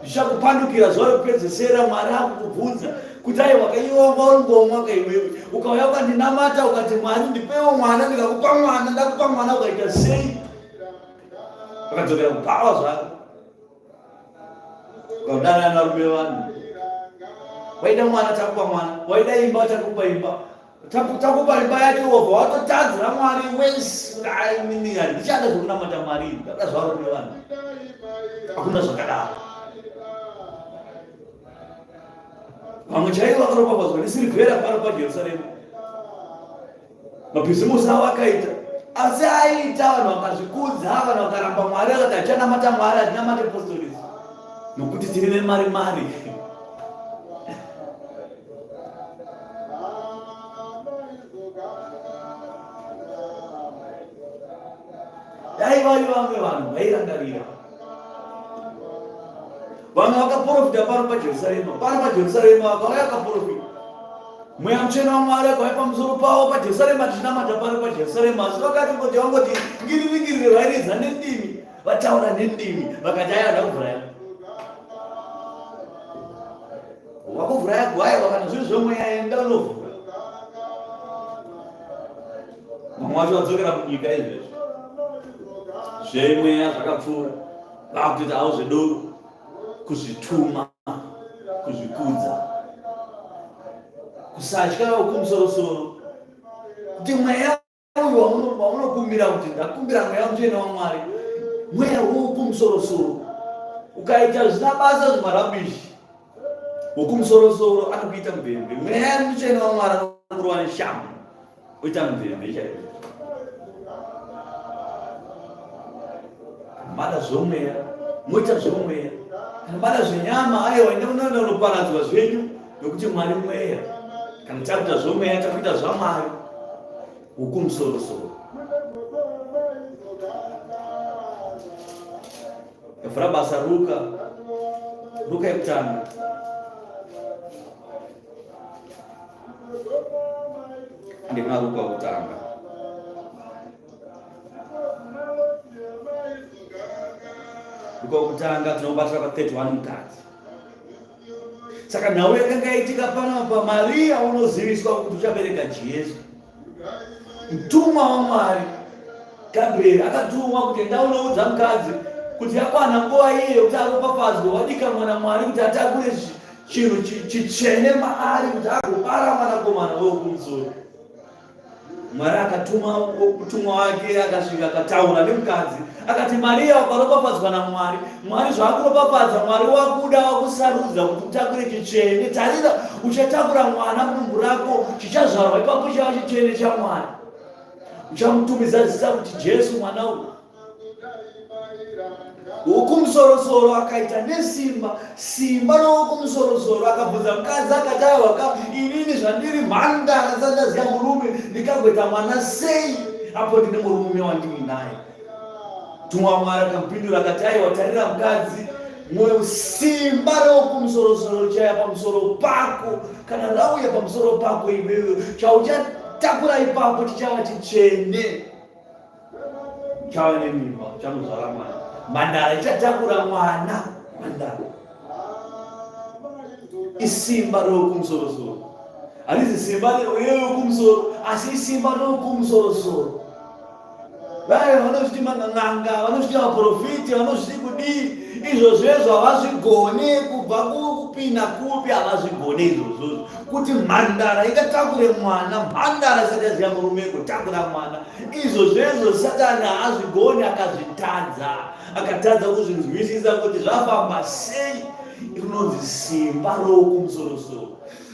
zvichakupandukira zuva rekupedzesera. Mwari akukubvunza kuti aiwa kaiwe wanga uri ngomwa kaiwewe, ukauya ukandinamata ukati Mwari ndipewo mwana, ndikakupa mwana, ndakupa mwana ukaita sei? Ukadzokera kubhawa zvako ukadanana narume vanhu, waida mwana takupa mwana, waida imba takupa imba Takupa imba yacho wobva watotadzira Mwari wese kuti handichada zvekunamata Mwari ini ndada zvarume vanhu. Hakuna zvakadaro. Vamwe chaivo vakaropafadzwa nesirivhera pano paJerusarema. Mabhizimusi avo akaita asi aiita vanhu vakazvikudza, vanhu vakaramba Mwari vakati hachanamata Mwari, hatinamate postori nokuti tiri vemari mari. Dai vari vamwe vanhu vairangarira. Vamwe vakaprofita pano paJerusarema, pano paJerusarema vakauya vakaprofita. Mweya Mutsvene waMwari akauya pamusoro pavo paJerusarema, tichinamata pano paJerusarema. Asi vakati kuti vangoti ngiriri ngiriri vairidza nendimi, vataura nendimi, vakati aiwa ndakuvhuraya. Wakuvhuraya gwai kana zviri zvemweya enda unovhura. Vamwe vacho vadzokera munyika izvezvi. Zvemweya zvakapfuura. Vakutoita havo zvedoro kuzvituma kuzvikudza kusatya wekumusorosoro kuti mweya uyu waunokumbira kuti ndakumbira mweya mutsvene wamwari mweya wokumusorosoro ukaita zvisina basa zvimarabishi wokumusorosoro anokuita mubvembe mweya mutsvene wamwari anokurova neshamhu oita mubvembe chaizvo mada zvomweya moita zvomweya kana mada zvenyama aiwa enda unoenda unoparadzwa zvenyu nokuti mwari mweya. Kana takuita zvomweya takuita zvaMwari wokumusorosoro. Yavhura basa Ruka, Ruka yekutanga. Ndima Ruka wekutanga. Ruka wekutanga tinobatira pa 31 mukati. Saka nhau yakanga yaitika panapa, Maria unoziviswa kuti uchabereka Jesu. Mutumwa waMwari Gabriel akatumwa kuti enda unoudza mukadzi kuti yakwana nguva iye yekuti aropafadzwe, wadikanwa naMwari kuti atakure chinhu chitsvene maari kuti agobara mwanakomana wewekumusoro. Mwari akatuma mutumwa wake akasvika akataura nemukadzi akati, Mariya wakaropafadzwa naMwari. Mwari zvaakuropafadza, Mwari wakuda wakusarudza kuti utakure chitsvene. Tarira, uchatakura mwana mudumbu rako, chichazvarwa ipapo chava chitsvene chaMwari. Uchamutumidza zita kuti Jesu mwana uyu. Wokumusorosoro akaita nesimba simba rowokumusorosoro akabvunza mukadzi akati aiwa ka inini zvandiri mhandara ndisati ndaziva murume ndikagoita mwana sei apo ndine murume wandiinaye tumwa Mwari akamupindura akati aiwa tarira mukadzi mwoyo simba rowokumusorosoro richauya pamusoro pako kana rauya pamusoro pako iwewe chauchatakura ipapo chichava chitsvene Uchava nemimba, uchanozvara mwana. Mhandara ichatakura mwana. Mhandara isimba rokumusoro-soro. Harizi simba rekumusoro, asi isimba rokumusoro-soro. Vaya vanozviti man'anga, vanozviti vaprofiti, vanozviti kudii, izvozvo havazvigone kubva kupi nakupi, havazvigone izvozvozvo. Kuti mhandara ingatakure mwana, mhandara isati yaziva murume kutakura mwana, Izvo zvezvo Satani haazvigoni, akazvitadza, akatadza kuzvinzwisisa kuti zvafamba sei. Rinonzi simba rowokumusorosoro.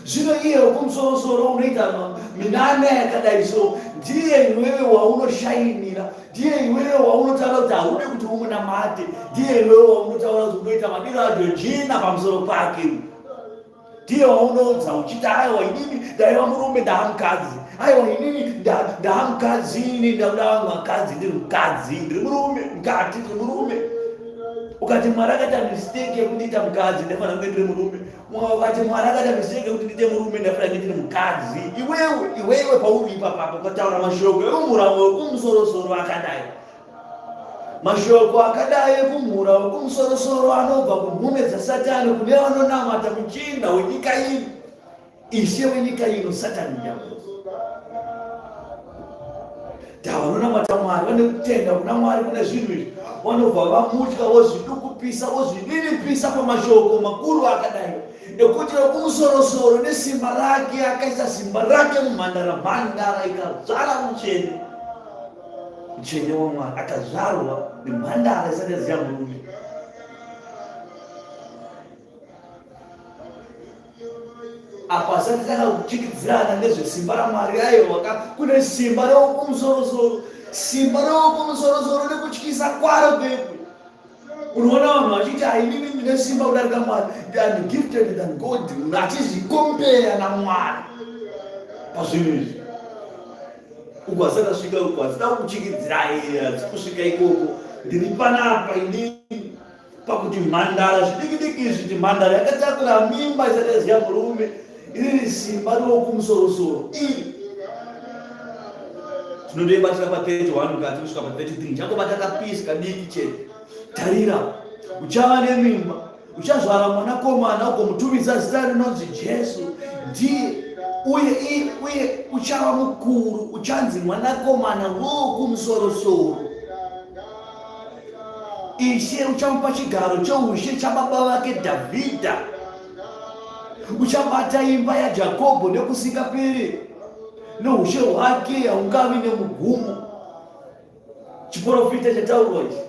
Zvino iye wokumusorosoro unoita minana yakadai so, ndiye iwewe waunoshainira, ndiye iwewe waunotaura kuti haudi kuti umunamate, ndiye iwewe waunotaura kuti unoita madiro aJojina pamusoro pake. Ndiye waunoudza uchiti aiwa inini ndaiva murume ndaamukadzi, aiwa inini ndaamukadzi, ini ndakuda vanhu vakadzi, ndiri mukadzi, ndiri murume mukati, ndiri murume. Ukati Mwari akaita mistake yekundiita mukadzi, ndaifanira kunge ndiri murume. Ukati Mwari akaita mistake yekuti ndiite murume, ndaifanira kunge ndiri mukadzi. Iwewe iwewe pauri ipapapa ukataura mashoko eumuramo wekumusorosoro akadai Mashoko akadai ekumhura wekumusorosoro anobva kunhume dzaSatani kune vanonamata muchinda wenyika ino, ishe wenyika ino, Satani Diablosi. Vanonamata Mwari vane kutenda kuna Mwari kune zvinhu izvi, vanobva vamutya vozvidukupisa vozvininipisa pamashoko makuru akadai ekuti wekumusorosoro nesimba rake akaisa simba rake mumhandara, mhandara ikazvara mutsvene. Mutsvene waMwari akazvarwa nemhandara isati yaziva murume. Apa asati tanga kuchikidzirana nezvesimba raMwari, aiwa kune simba rewokumusorosoro, simba rewokumusorosoro nekutyisa kwaro kwekwe. Unoona vanhu vachiti ainini ndine simba kudarika Mwari, I'm gifted than God, munhu achizvikompeya naMwari pazvinhu izvi. Uko asati asvika uko, asida kukuchikidzirai, hatisi kusvika ikoko. Ndiri panapa inini pakuti mhandara zvidiki diki izvi, kuti mhandara yakatakura mimba isati yaziva murume, iriri simba rewokumusorosoro iri tinondoibatira pa 31 mukati kusvika pa 33 changobata kapisi kadiki chete. Tarira, uchava nemimba Uchazvara mwanakomana ugomutumidza zita rinonzi Jesu. Ndiye uye uye uchava mukuru, uchanzi mwanakomana wokumusorosoro. Ishe uchamupa chigaro choushe chababa vake Dhavhidha. Uchabata imba yaJakobho nekusingaperi, noushe hwake haungavi nemugumo. Chiporofita chataurwa ichi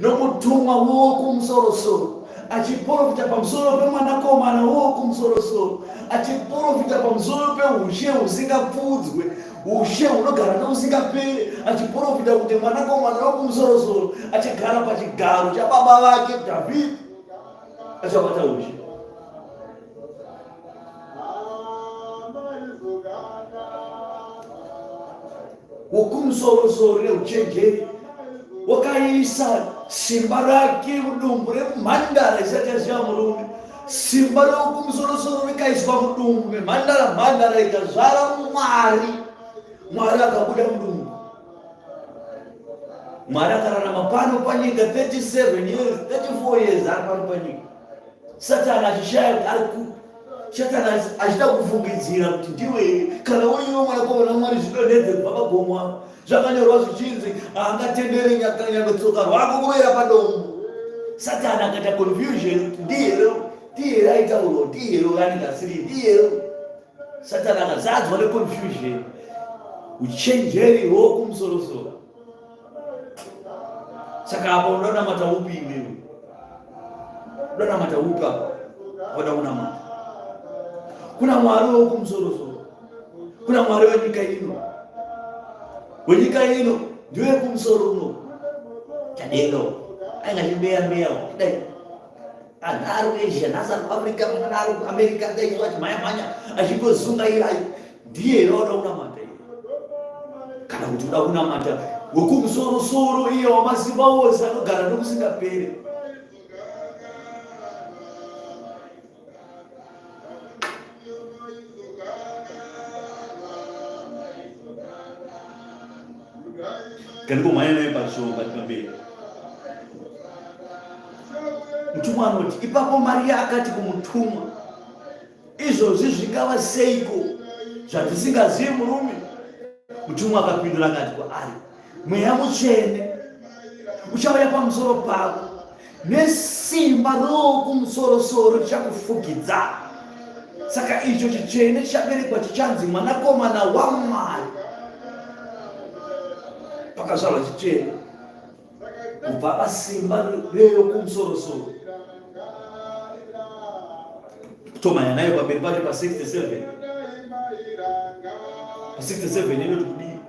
nomutumwa wokumusorosoro achiporofita pamusoro pemwanakomana wokumusorosoro achiporofita pamusoro peushe husingapfuudzwe ushe hunogara nousingapere achiporofita kuti mwanakomana wokumusorosoro achagara pachigaro chababa vake Dhavhidhi achabata ushe. Wokumusorosoro neuchenjeri wakaisa simba rake mudumbu remhandara isati yaziva murume. Simba rewokumusorosoro rikaiswa mudumbu memhandara, mhandara ikazvara Mwari. Mwari akabuda mudumbu. Mwari akararama pano panyika 37 years, 34 years ari pano panyika. Satani achishaya kuti ari kupi. Satani achida kufungidzira kuti ndiwe here kana uri iwe mwanakomana waMwari zvidonhedze kubva pagomo apo. Zvakanyorwa zvichinzi haangatenderi nyangwe tsoka rwako kuwira padombo. Satani akaita confusion kuti ndiye here, ndiye here aitaurwa, ndiye here anenge asiri, ndiye here. Satani akazadzwa neconfusion, uchenjeri hwokumusorosoro. Saka apa unoda kunamata upi iwewe? Unoda kunamata upi apa? Wada kunamata kuna Mwari wokumusorosoro, kuna Mwari wenyika ino, wenyika ino ndiwe kumusoro uno chadenga ainga chimbeya mbeya kudai anhu ari kuasia nhasi ari kuafrica mangwana ari kuamerica dai achimhanya mhanya achingozungaira ndiye here wauda kunamata iye kana kuti uda kunamata wekumusorosoro iye wamasimba ose anogara nokusingaperi Kandikumhanya naye pashomba pamberi. Mutumwa anoti, ipapo Mariya akati kumutumwa, izvozvi zvingava seiko zvandisingazivi murume? Mutumwa akapindura akati kwaari, Mweya Mutsvene uchauya pamusoro pako nesimba rokumusoro-soro richakufukidza. Saka icho chitsvene chichaberekwa chichanzi Mwanakomana waMwari. Pakazvarwa chitsvene kubva pasimba reyokumusoro-soro. Tomhanya nayo pamberi pacho pa67. Pa67 inoti kudii?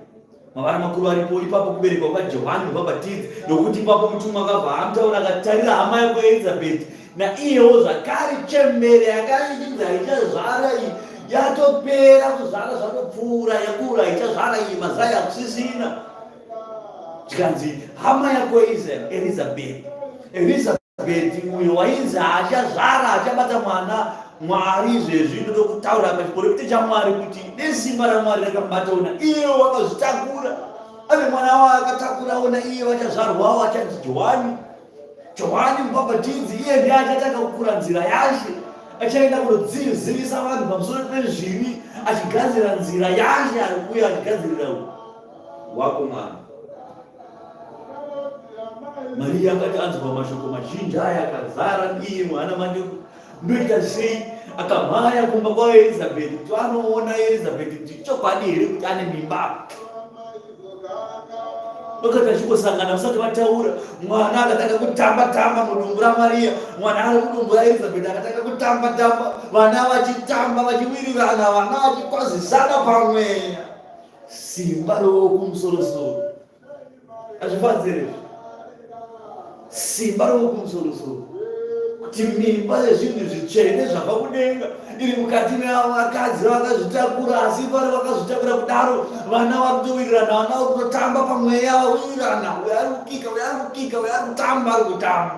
Mavara makuru aripo ipapo kuberekwa kwaJohani Mubhabhatidzi, nokuti ipapo mutumwa akabva amutaura akatarira hama yako Elizabeth, naiyewo zvakare chembere yanga ichinzi haichazvara iyi yatopera kuzvara zvatopfuura yakura haichazvara iyi mazai hakusisina. Zvikanzi hama yako Elizabeth, Elizabeth Bheti uyo wainzi haachazvara achabata mwana Mwari izvezvi ndoda kutaura pachiporofita chaMwari kuti nesimba raMwari rakamubata ona iye wakazvitakura ane mwana waakatakura ona iye vachazvarwawo achanzi Johani Johani mubhabhatidzi iye ndiye achatanga kukura nzira yaShe achaenda kunozivisa vanhu pamusoro pezvivi achigadzira nzira yaShe ari kuuya achigadzirira wako mwana Mariya akati anzwa mashoko mazhinji aya akazara iye mwana manje ndoita sei akamhanya kumba kwaErizabheti kuti anoona Erizabheti kuti chokwadi here kuti ane mimba vakati vachingosangana vasati vataura mwana akatanga kutamba tamba mudumbu raMariya mwana ari mudumbu raErizabheti akatanga kutamba tamba vana vachitamba vachiwirirana vana vachikwazisana pamweya Simba rowokumusoro-soro. Hazvifadzi here izvi? Simba rowokumusoro-soro. Kuti mimba yezvinhu zvitsvene zvabva kudenga iri mukati mevakadzi vakazvitakura, asi vari vakazvitakura kudaro, vana vari kutowirirana, vana vari kutotamba pamweya, vawirirana, uyo ari kukika, uyo ari kukika, uyo ari kutamba, ari kutamba.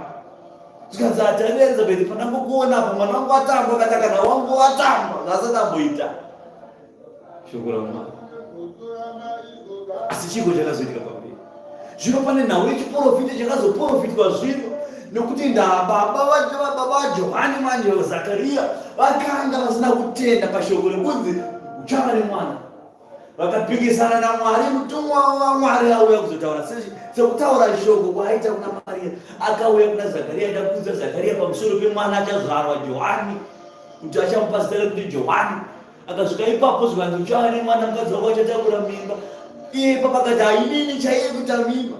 Zvikanzi atarira Elizabeth pandangokuona apa mwana wangu atamba, akati kana wangu atamba, zvaasati amboita. Shoko raMwari. Asi chiiko chakazoitika pamberi? Zvino pane nhau yechiporofita chakazoporofitwa zvino nokuti ndababa baba vaJohani manje Zakariya vakanga vasina kutenda pashoko rekunzi uchava nemwana. Vakapikisana naMwari, mutumwa waMwari auya kuzotaura sekutaura shoko kwaaita kuna Mariya, akauya kuna Zakariya aida kuudza Zakariya pamusoro pemwana achazvarwa Johani kuti achamupa zita rekuti Johani. Akasvika ipapo zvikanzi uchava nemwana mukadzi wako achatakura mimba. Iye ipapo akati hainini chaiye kuita mimba.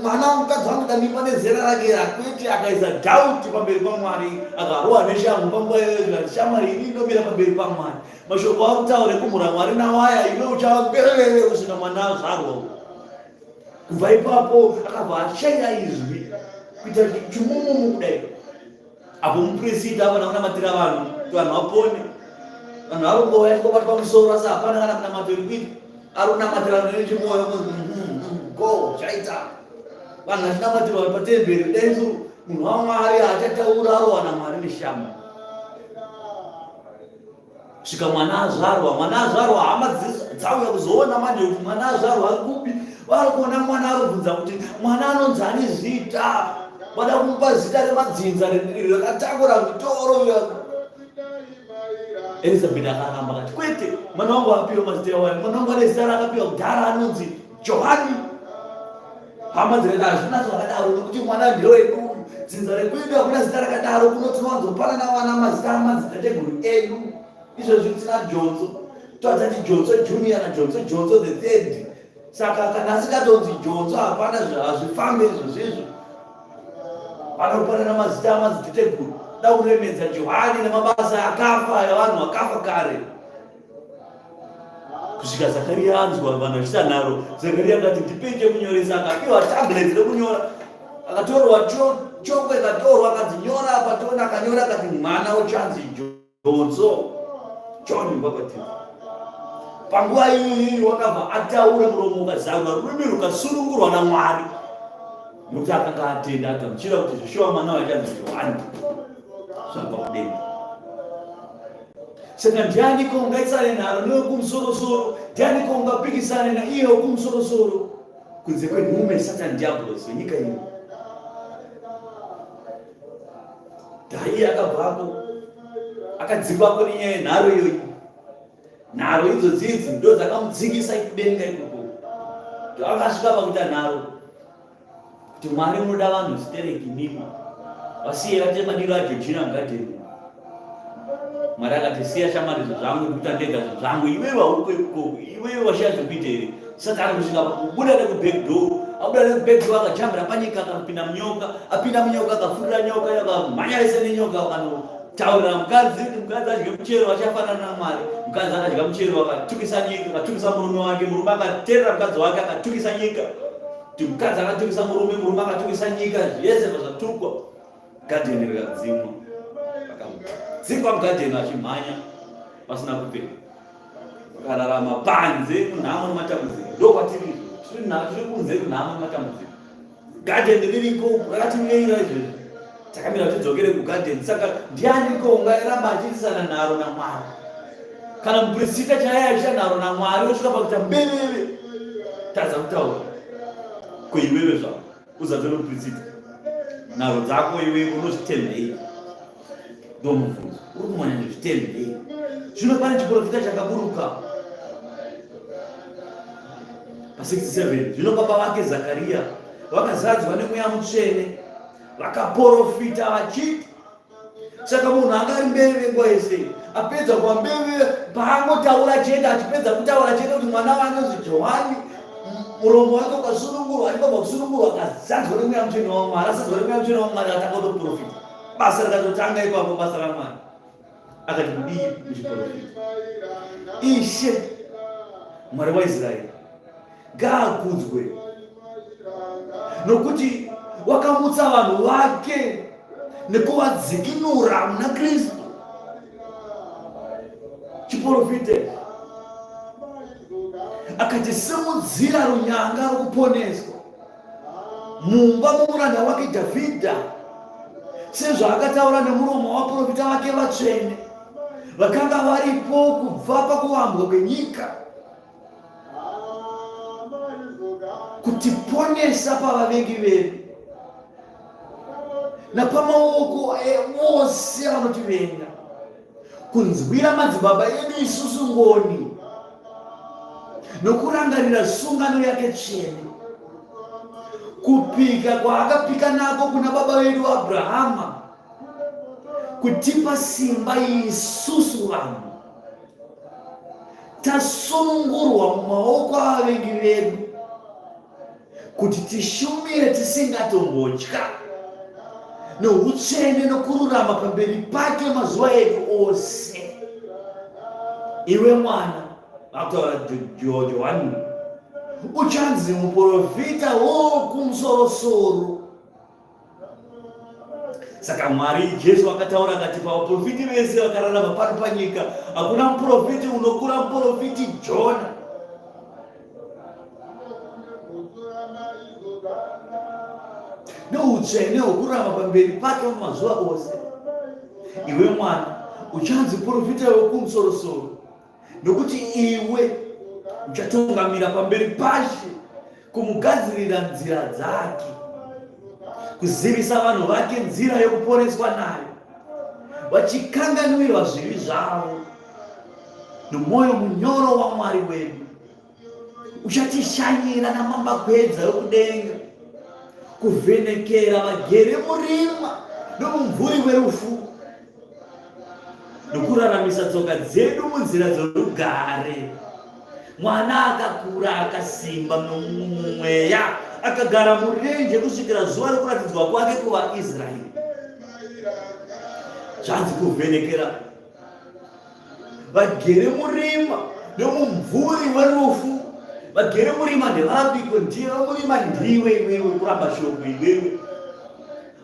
Mwana mukadzi wangu kuita mimba nezera rake rakwete akaisa doubt pamberi paMwari akarohwa neshamhu panguva iyoyo zvikanzi shamwari ini ndomira pamberi paMwari. Mashoko akutaura ekumhura Mwari nawaya iwe uchava mbeveve kusvika mwana azvarwa. Kubva ipapo akabva ashaya izwi kuita chimumumu kudai. Apo mupurisita avana kunamatira vanhu kuti vanhu vapone. Vanhu vari kungouya vachingobatwa musoro asi hapana kana kunamato iri kuitwa. Ari kunamatira nechimoyo go zvaita. Vanhu vachinamatirwa patemberi kudai so munhu waMwari achataura arowana Mwari neshama. Svika mwana azvarwa, mwana azvarwa, hama dzauya kuzoona manje kuti mwana azvarwa ari kupi. Vari kuona mwana arobvunza kuti mwana anonzi ani zita. Vada kumupa zita remadzinza rakatakura mitoro. Elizabeth akaramba akati kwete, mwana wangu apiwa mazita iwayo, mwana wangu ane zita raakapiwa kudhara anonzi Johani. Hama dzikati hazvina zvakadaro nokuti mwana ndewedu uyu, dzinza rekwedu hakuna zita rakadaro, kuno tinowanzopanana vana mazita amadzitateguru edu. Izvozvi tina Jonso, toadzati Jonso junior naJonso Jonso the third. Saka kana asingatonzi Jonso hapana hazvifambe izvozvizvo. Vanopanana mazita amadziteteguru da kuremedza Johani nemabasa akafa evanhu vakafa kare. Kusvika Zakaria anzwa vanhu vachiita nharo, Zakaria akati ndipei chekunyoresa, akapiwa tablet rekunyora, akatorwa choko ikatorwa, akanzi nyora apa toona, akanyora akati mwana uchanzi Jonso John Mubhabhatidzi. Panguva iyoyo wakabva ataura, muromo ukazarura, rurimi rukasunungurwa naMwari, nokuti akanga atenda agamuchira kuti zveshuwa mwana wachanzi Johani zvabva kudenga. Saka ndianiko ungaisane nharo newekumusorosoro? Ndianiko ungapikisane naiye wekumusorosoro kunze kwenhume Satani Diablos wenyika ino? Dai akabvako akadzingwako nenyaya yenharo iyoyi. Nharo idzodzi idzi ndo dzakamudzingisa kudenga ikoko. Akasvika pakuita nharo kuti Mwari unoda vanhu zitereki mimi vasiye vaite madiro aJojina mugadheni. Mwari akati siya shamwari zvangu ndikuita ndega zvangu, iwewe hauko ikoko, iwewe washaya zvekuita here? Satani kusvika pakubuda nekuback door, abuda nekuback door akajambira panyika akanopinda munyoka, apinda munyoka akafurira nyoka, akamhanya vese nenyoka akanotaurira mukadzi kuti mukadzi adye muchero achafanana naMwari. Mukadzi akadya muchero akatukisa nyika, akatukisa murume wake, murume akaterera mukadzi wake akatukisa nyika. Kuti mukadzi akatukisa murume, murume akatukisa nyika, zvese zvatukwa. Gadheni rikadzimwa, vakadzingwa mugadheni vachimhanya vasina kupfeka, vakararama panze munhamo nematambudziko. Ndokwatiri tiri kunze kunhamo nematambudziko. Gadheni ririko rakatimirira izvezvi, takamira tidzokere kugadheni. Saka ndianiko ungaramba achiitisana nharo naMwari? Kana mupurisita chaiye achiita nharo naMwari osvika pakuita mbeveve, tadza kutaura kuiwewe zvako uzadze nomupurisita nharo dzako iwe unozvitembei? Ndomubvunzo uri kumanya zvitembei? Zvino pane chiprofita chakaburuka pa 67 zvino baba vake Zakariya vakazadzwa nemweya mutsvene vakaporofita vachiti. Saka munhu anga ari mbeve nguva yese apedza kuva mbeve paangotaura chete, achipedza kutaura chete kuti mwana wake anonzi Johani, muromo wake ukasunungurwa, achibva kusunungurwa akazadzwa nemweya mutsvene waMwari, asadzwa nemweya mutsvene waMwari akatanga kutoprofita. Basa rikatotanga ipapo, basa raMwari. Akati kudii muchiprofita? Ishe Mwari waIsraeri ngaakudzwe, nokuti wakamutsa vanhu vake nekuvadzikinura muna Kristu. Chiprofita akati simudzira runyanga rwokuponeswa mumba momuranda wake Dhavhidha, sezvaakataura nemuromo wavaprofita vake vatsvene vakanga varipo kubva pakuvambwa kwenyika, kutiponesa pavavengi vedu napamaoko evose vanotivenga, kunzwira madzibaba edu isusu ngoni nokurangarira sungano yake tsvene, kupika kwaakapika nako kuna baba vedu Abrahama, kutipa simba isusu vanhu tasunungurwa mumaoko avavengi vedu, kuti tishumire tisingatombotya noutsvene nokururama pamberi pake mazuva edu ose. Iwe mwana, akutaura Johani, uchanzi muprofita wokumusorosoro. Saka Mwari Jesu akataura akati pavaprofiti vese vakararama pano panyika hakuna muprofiti unokura muprofiti Jona. Noutsvene hwokurarama pamberi pake mumazuva ose. Iwe mwana, uchanzi profita wekumusorosoro, nokuti iwe uchatungamira pamberi paShe kumugadzirira nzira dzake, kuzivisa vanhu vake nzira yokuporeswa nayo, vachikanganwirwa zvivi zvavo nomwoyo munyoro waMwari wedu. Uchatishanyira namambakwedza yokudenga, kuvhenekera vagere murima nomumvuri werufu, nokuraramisa tsoka dzedu munzira dzorugare. Mwana akakura akasimba mumweya, akagara murenje kusvikira zuva rokuratidzwa kwake kuvaIsraeri. Zvanzi kuvhenekera vagere murima nomumvuri werufu. Vagere murima ndevapiko? Ndiwe murima, ndiwe iwewe kuramba shoko iwewe.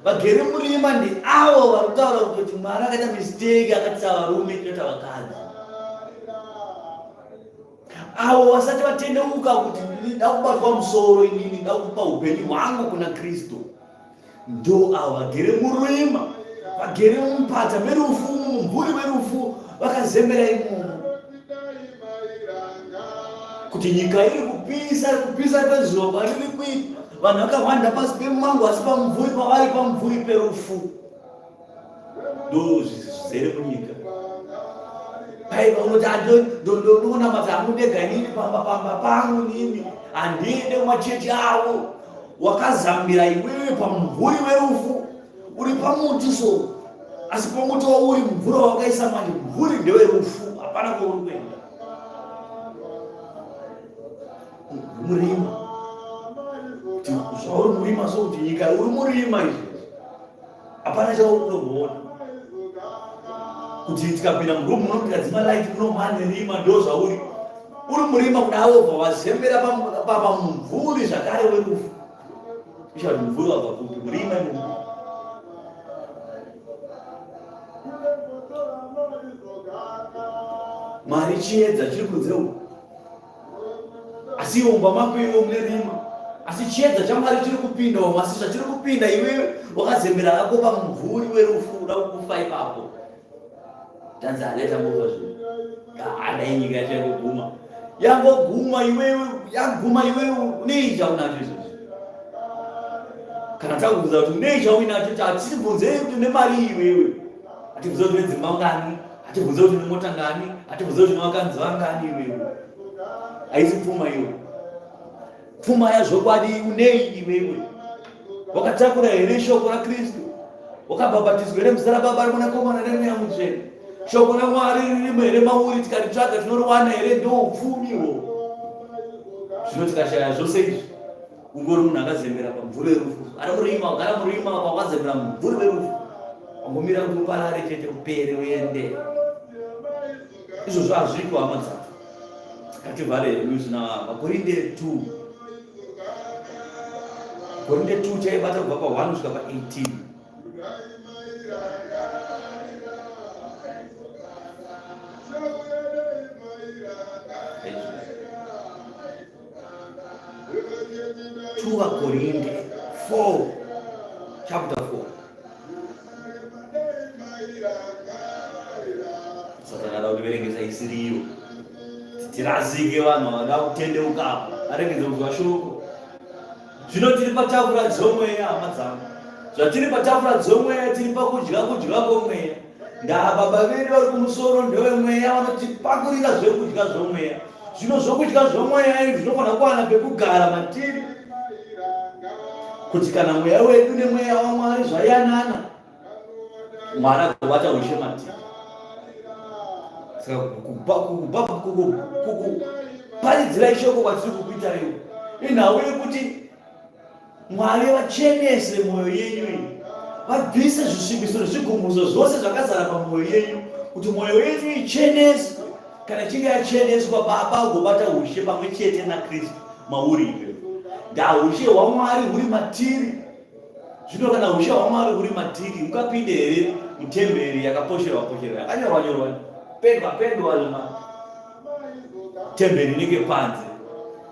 Vagere murima ndiavo vari kutaura kuti Mwari akaita mistake akatisa varume tinoita vakadzi. Avo vasati vatendeuka kuti ndida kubatwa musoro inini, ndida kupa upenyu hwangu kuna Kristu. Ndo avo vagere murima, vagere mumupata merufu, mumumvuri werufu, vakazembera imomo. Kuti nyika iri kupisa, iri kupisa kwezuva kwariri kuita, vanhu vakahwanda pasi pemango, asi pamumvuri pavari pamumvuri perufu. Ndo zvizere munyika. Paiva unoti ndonamata hangu ndega inini pamba pamba pangu nini, handiende kumachechi avo. Wakazambira iwewe pamumvuri werufu, uri pamuti so, asi pamuti wauri mumvuri wawakaisa manje, mumvuri ndewerufu, hapana kwauri kuenda. Uri murima, kuti zvauri murima so, kuti nyika uri murima izvi, hapana chauri kutomboona. Kuti tikapinda muroom muno tikadzima light muno mane rima, ndo zvauri uri murima kuda wobva wazembera pamumvuri zvakare werufu. Isha mumvuri wabva kupi? Murima imomo. Mwari chiedza chiri kunze uku, asi iwe mumba mako iwe mune rima, asi chiedza chaMwari chiri kupinda umu, asi zvachiri kupinda iwe wakazembera hako pamumvuri werufu, uda kufa ipapo. Tanzi aleta ngova zvino adai nyika yacho yangoguma, yangoguma iwewe, yaguma iwewe, unei chaunacho izvozvi? Kana takubvunza kuti unei chauinacho, hatibvunzei kuti une mari iwewe, hatibvunze kuti une dzimba ngani, hatibvunze kuti une mota ngani, hatibvunze kuti une vakanzi vangani iwewe. Haisi pfuma iwe, pfuma yazvokwadi unei iwewe? Wakatakura here shoko raKristu? Wakabhabhatidzwa here muzita raBaba, reMwanakomana neMweya Mutsvene? Shoko raMwari ririmo here mauri? Tikaritsvaga tinoriwana here? Ndo upfumi ihwohwo. Zvino tikashaya zvose izvi, ungori munhu akazembera pamvuri werufu, ari murima, wagara murima, wakazembera mumvuri werufu, wangomira kuti uparare chete, upere uende. Izvozvo hazviko, hama dzangu. Ngativhare hedu zvina Vakorinde 2. Korinde 2 chaibata kubva pa 1 kusvika pa 18. 2 Vakorinde 4 chapter 4. Satani ada kutiverengesa isiriyo, tirasike, vanhu vada kutendeuka apa aregedze kunzwa shoko. Zvino tiri patafura dzomweya, hama dzangu. Zvatiri patafura dzomweya, tiri pakudya kudya kwomweya. Ndaa baba vedu vari kumusoro ndevemweya, vanotipakurira zvekudya zvomweya. Zvino zvokudya zvomweya izvi zvinofanira kuwana pekugara matiri, kuti kana mweya wedu nemweya waMwari zvayanana, Mwari agobata ushe matiri. Saka kukuparidzirai shoko kwatiri kukuita iwo inhau yekuti Mwari vachenese mwoyo yenyu iyi, vabvise zvisvibiso nezvigumbuso zvose zvakazara pamwoyo yenyu, kuti mwoyo yenyu icheneswe. Kana ichinge yacheneswa, Baba ugobata ushe pamwe chete naKristu mauri iwe. Ndahushe hwaMwari huri matiri. Zvino kana ushe hwaMwari huri matiri, ungapinde here mutemberi yakaposherwa posherwa, yakanyorwa nyorwa, pendwa pendwa zvima temberi inenge panze?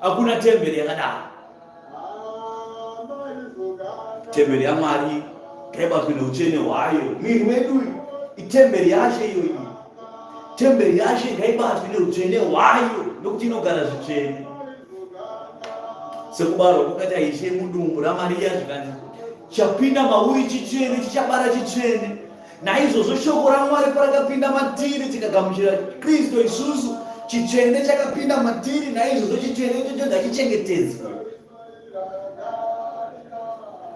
Hakuna temberi yakadaro. Temberi yaMwari ngaibatwe neutsvene hwayo. Muviri wedu itemberi yaShe iyoyi. Temberi yaShe ngaibatwe neutsvene hwayo nokuti inogara zvitsvene. Sekubarwa kwakaita Ishe mudumbu raMariya zvikanzi chapinda mauri chitsvene chichabara chitsvene. Naizvozvo shoko raMwari parakapinda matiri tikagamuchira Kristu isusu, chitsvene chakapinda matiri, naizvozvo chitsvene ichocho ngachichengetedzwe.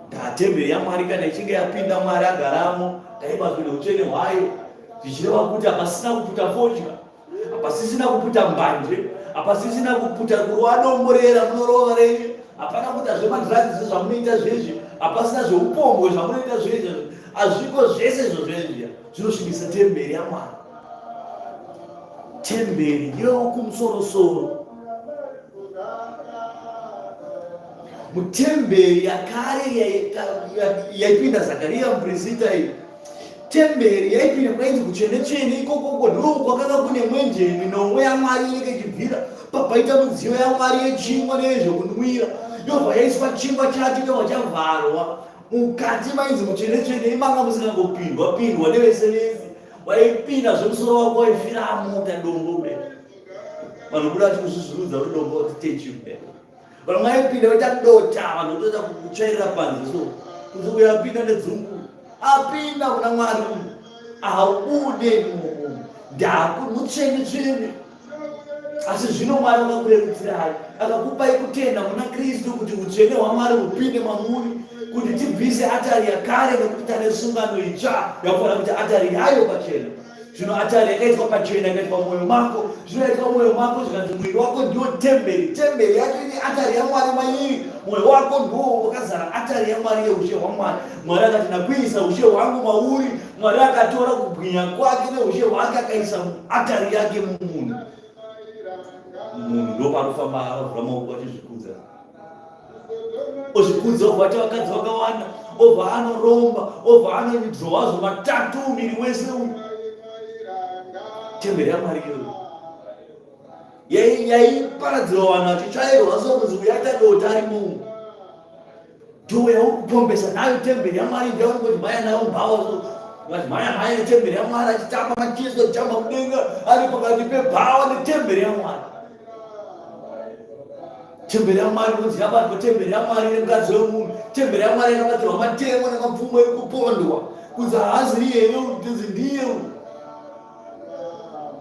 Ndatemberi yaMwari kana ichinge yapinda Mwari agaramo, ngaibatwe neutsvene hwayo, zvichireva kuti hapasina kuputa fodya, hapasisina kuputa mbanje, hapasisina kuputa kurova dombo rera munorova renyu, hapana kuita zvemadrugs zvamunoita zvezvi, hapasina zveupombwe zvamunoita zvezvi, hazviko zvese izvo zvezviya zvinosvibisa temberi yaMwari. Temberi yewokumusorosoro mutemberi yakare yaipinda Zakariya mupirisita iyi temberi yaipinda kwainzi kutsvene tsvene ikokoko ndoo kwakanga kune mwenje minomwe yaMwari inenge ichibvira papaita midziyo yaMwari yechingwa neyezvekunwira yobva yaiswa chingwa chacho chobva chavharwa mukati mainzi mutsvene tsvene imanga musingangopindwa pindwa nevese vese waipinda zvemusoro wako waifiramo kuita dombo kudai vanhu kuda vachikuzvizvirudza uri dombo techi kudai vanhu vaipinda vaita dota vanhu votoita kutsvairira panze so kunze uyo apinda nedzungu apinda kuna Mwari uyu haubude imomo ndaku mutsvene tsvene asi zvino Mwari vakakurerutsirai akakupai kutenda muna Kristu kuti utsvene hwaMwari hupinde mamuri kuti tibvise atari yakare nekuti tane sungano itsva yakufanira kuti atari yayo pachena. Zvino atari yakaitwa pachena ikaitwa mwoyo mako, zvino yaitwa mwoyo mako zvikanzi muviri wako ndiwo temberi, temberi yacho ine atari yaMwari mairi, mwoyo wako ndiwo wakazara atari yaMwari yeushe hwaMwari. Mwari akati ndakuisa ushe hwangu mauri. Mwari akatora kubwinya kwake neushe hwake akaisa atari yake mumunhu. Munhu ndopanofamba akavhura maoko achizvikudza. Ozvikudza obva aita vakadzi vakawanda, obva anoromba, obva anodhirowa zvomatatu miri wese uyu. Temberi yaMwari iyoyo yaiparadzirwa vanhu vachitsvairwa so kunzi uyu aita dota ari munhu. Ndiwo yaukupombesa nayo temberi yaMwari, ndiyo yauri mhanya nayo mbhawa so vachimhanya mhanya netemberi yaMwari achitamba macheso achitamba mudenga ari pakati pebhawa netemberi yaMwari. Temberi yaMwari inonzi yabatwa temberi yaMwari nemukadzi wemunhu. Temberi yaMwari yakabatirwa matemo nemapfumo ekupondwa kunzi haazi iye here kunzi ndiye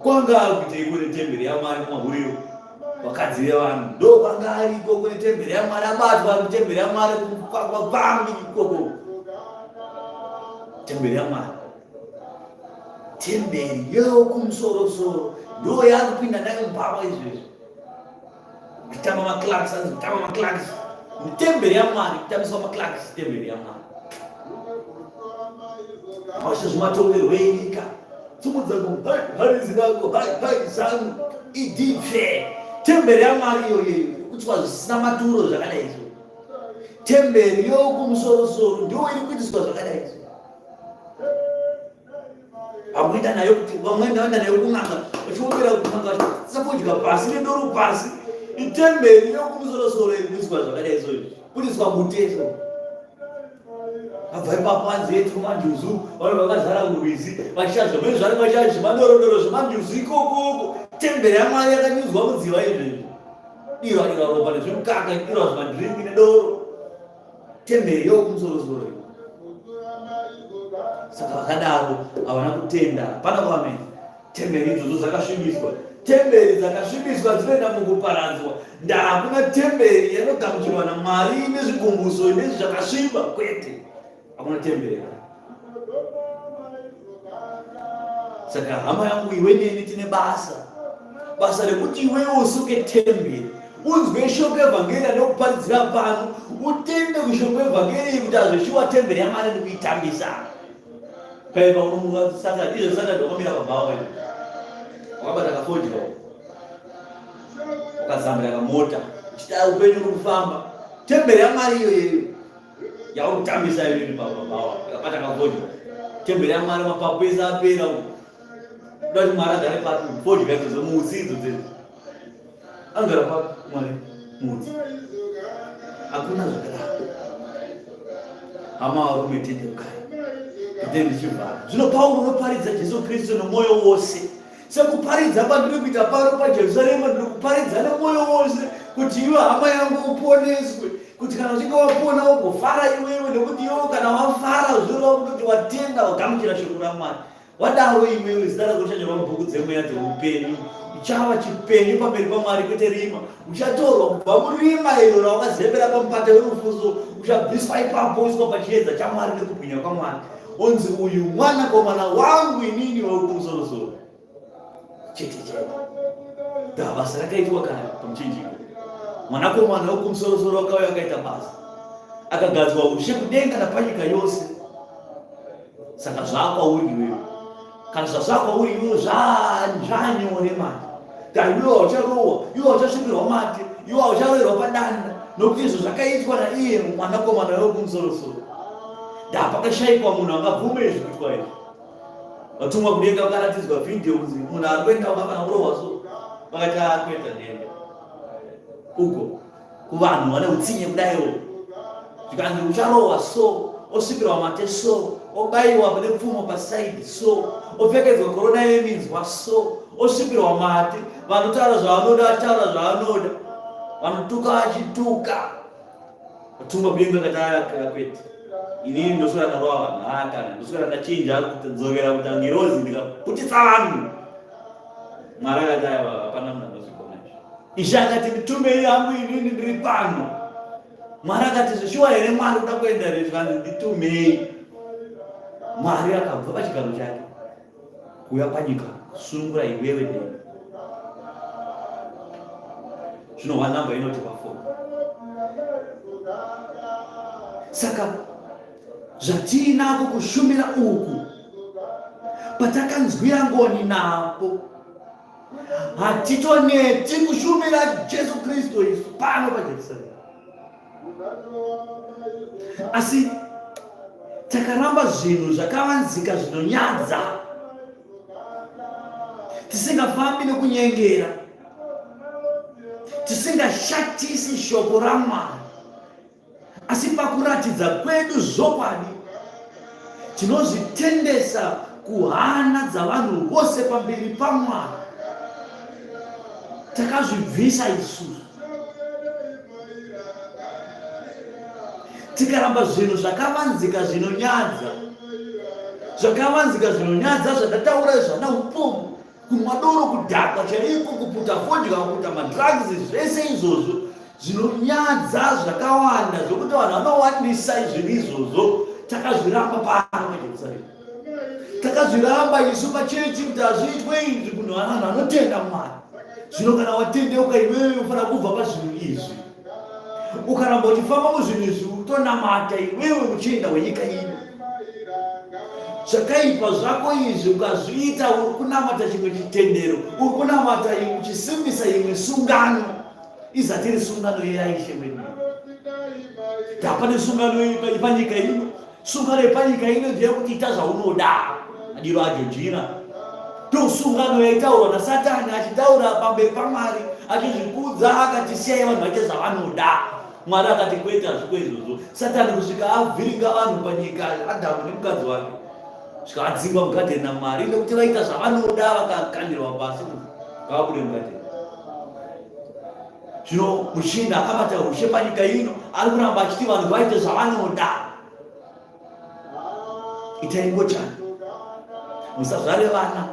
kwanga ari kuiteiko netemberi yaMwari kumahuriro vakadzi vevanhu ndo kwanga ari ikoko netemberi yaMwari abatwa ari kutemberi yaMwari kwapambi ikoko temberi yaMwari temberi yokumusoro-soro ndo yaakupinda nayo mbava izvezvi kutamba maclarks anzi kutamba maclarks mutemberi yaMwari kutambiswa maclarks temberi yaMwari vachiita zvematongerwo enyika tsumudza harizi rako hai zanu idipfe temberi yaMwari iyoyo kuitwa zvisina maturo zvakadai izvo temberi yokumusoro-soro ndiyo iri kuitiswa zvakadai izvo Vakuenda nayo kuti vamweni vaenda nayo kun'anga vachiombera kun'anga vachisapodya pasi nedoro pasi. Itemberi yokumusoro-soro iri kuiswa zvakadai so izvi kuiswa muteso. Abva ipapo anzi yetu manjuzu vanhu vakazara murwizi vachiita zvamweni zvanenge vachiita zvemadoro-doro zvemanjuzu ikokoko. Temberi yaMwari yakanyudzwa mudziva izvezvi. Dirwa dirwa ropa nezvemukaka, dirwa zvemadhiringi nedoro. Temberi yokumusoro-soro Saka vakadaro havana kutenda. Hapana kuameni. Temberi idzodzo dzakasvibiswa. Temberi dzakasvibiswa dzinoenda mukuparadzwa. Ndahakuna temberi yanogamuchirwa naMwari ine zvigumbuso ine zvakasviba. Kwete, hakuna temberi. Saka hama yangu, iwe neni tine basa, basa rekuti iwewe usuke temberi, unzwe shoko evhangeri randokuparidzira pano, utende kushoko evhangeri iyi kuti hazvishuwa temberi yaMwari ndikuitambisa. Paipa unomuka Satani, izvo Satani wakamira pabhawa izvo, wakabata kafodya wakazambira kamota, uchitaya upenyu uri kufamba, temberi yaMwari iyo yeyo yaurikutambisa iyo iri pabhawa yakabata kafodya temberi yaMwari mapapu ese apera uda kuti Mwari agare papi fodya idzodzo muutsi idzo dzedzo anogara papi Mwari muutsi hakuna zvakadaro. Hama varume, tendeukai. Ndee ndichivhara. Zvino Pauro unoparidza Jesu Kristu nomwoyo wose. Sekuparidza kwandiri kuita pano paJerusarema, ndiri kuparidza nemwoyo wose kuti iwe hama yangu uponeswe, kuti kana uchinge wapona ugofara iwewe, nekuti iwewe kana wafara zvoreva kutoti watenda wagamuchira shoko raMwari. Wadaro iwewe zita rako richanyorwa mubhuku dzemweya dzeupenyu. Uchava chipenyu pamberi paMwari kwete rima. Uchatorwa kubva murima iro rawakazembera pamupata werufuso, uchabviswa ipapo uiswa pachiedza chaMwari nekubwinya kwaMwari. Onzi uyu mwanakomana wangu inini wekumusoro-soro. Chete chete. Da basa rakaitwa kare pamuchinjiko. Mwanakomana wekumusoro-soro akauya akaita basa. Akagadzwa ushe kudenga napanyika yose. Saka zvakwauri iwewe. Kana zvazvakwauri iwewe zvanyore manje. Da iwewe haucharohwa, iwe hauchasvipirwa mate, iwe haucharoverwa padanda nokuti izvo zvakaitwa naiye mwanakomana wekumusoro-soro. Da pakashaikwa munhu angabvume izvi kuitwa izvi. Vatumwa kudenga vakaratidzwa vhidhiyo kunzi munhu ari kuenda wakafanira kurohwa so. Vakati ari kuenda denga. Uko kuvanhu vane utsinye kudaiwo zvikanzi ucharohwa so osvipirwa mate so obaiwa nepfumo pasaidi so opfekedzwa korona yeminzwa so osvipirwa mate vanotaura zvavanoda vachitaura zvavanoda vanotuka vachituka vatumwa kudenga katakwete inini ndoswera ndarova vanhu haa kana ndoswera ndachinja kudzokera kuita ngirozi ndikaputitsa vanhu mwari akati aiwa hapana munhu anozvigona izvi Ishe akati nditumei hangu inini ndiri pano. Mwari akati zveshuwa here Mwari kuda kuenda here zvikanzi nditumei. Mwari akabva pachigaro chake kuuya panyika kusunungura iwewe neni. Zvino one number inoti pafoni. Saka zvatiinako kushumira uku patakanzwira ngoni napo Hatitoneti kushumira Jesu Kristu isu pano paJerusarema. Asi takaramba zvinhu zvakavanzika zvinonyadza, tisingafambi nekunyengera, tisingashatisi shoko raMwari. Asi pakuratidza kwedu zvokwadi, tinozvitendesa kuhana dzavanhu vose pamberi paMwari. Takazvibvisa isusu tikaramba zvinhu zvakavanzika zvinonyadza, zvakavanzika zvinonyadza zvandataura zvana upombwe Kunwa doro, kudhakwa chaiko, kuputa fodya, kuita madrugs, zvese izvozvo zvinonyadza zvakawanda zvokuti vanhu vanowandisa zvinhu izvozvo. Takazviramba pano paJerusarema, takazviramba isu pachechi kuti hazviitwe izvi kunhu vanhu vanotenda Mwari. Zvino kana watendeuka iwewe unofanira kubva pazvinhu izvi. Ukaramba uchifamba muzvinhu izvi utonamata iwewe muchinda wenyika ino. Zvakaipa zvako izvi ukazviita uri kunamata chimwe chitendero, uri kunamata uchisimbisa imwe sungano. Izati iri sungano yeyaishe wedu. Tapa nesungano yepanyika ino. Sungano yepanyika ino ndeyekuti ita zvaunoda. Madiro aJojina. Ndosungano yaitaurwa naSatani achitaura pamberi paMwari achizvikudza akati siyai vanhu vaite zvavanoda. Mwari akati kwete hazviko izvozvo. Satani kusvika avhiringa vanhu panyika Adhamu nemukadzi wake. Svika adzingwa mugadheni naMwari nekuti vaita zvavanoda vakakandirwa pasi ngavabude mugadheni. Zvino muchinda akabata ushe panyika ino ari kuramba achiti vanhu vaite zvavanoda. Itai ngochani, musazvare vana,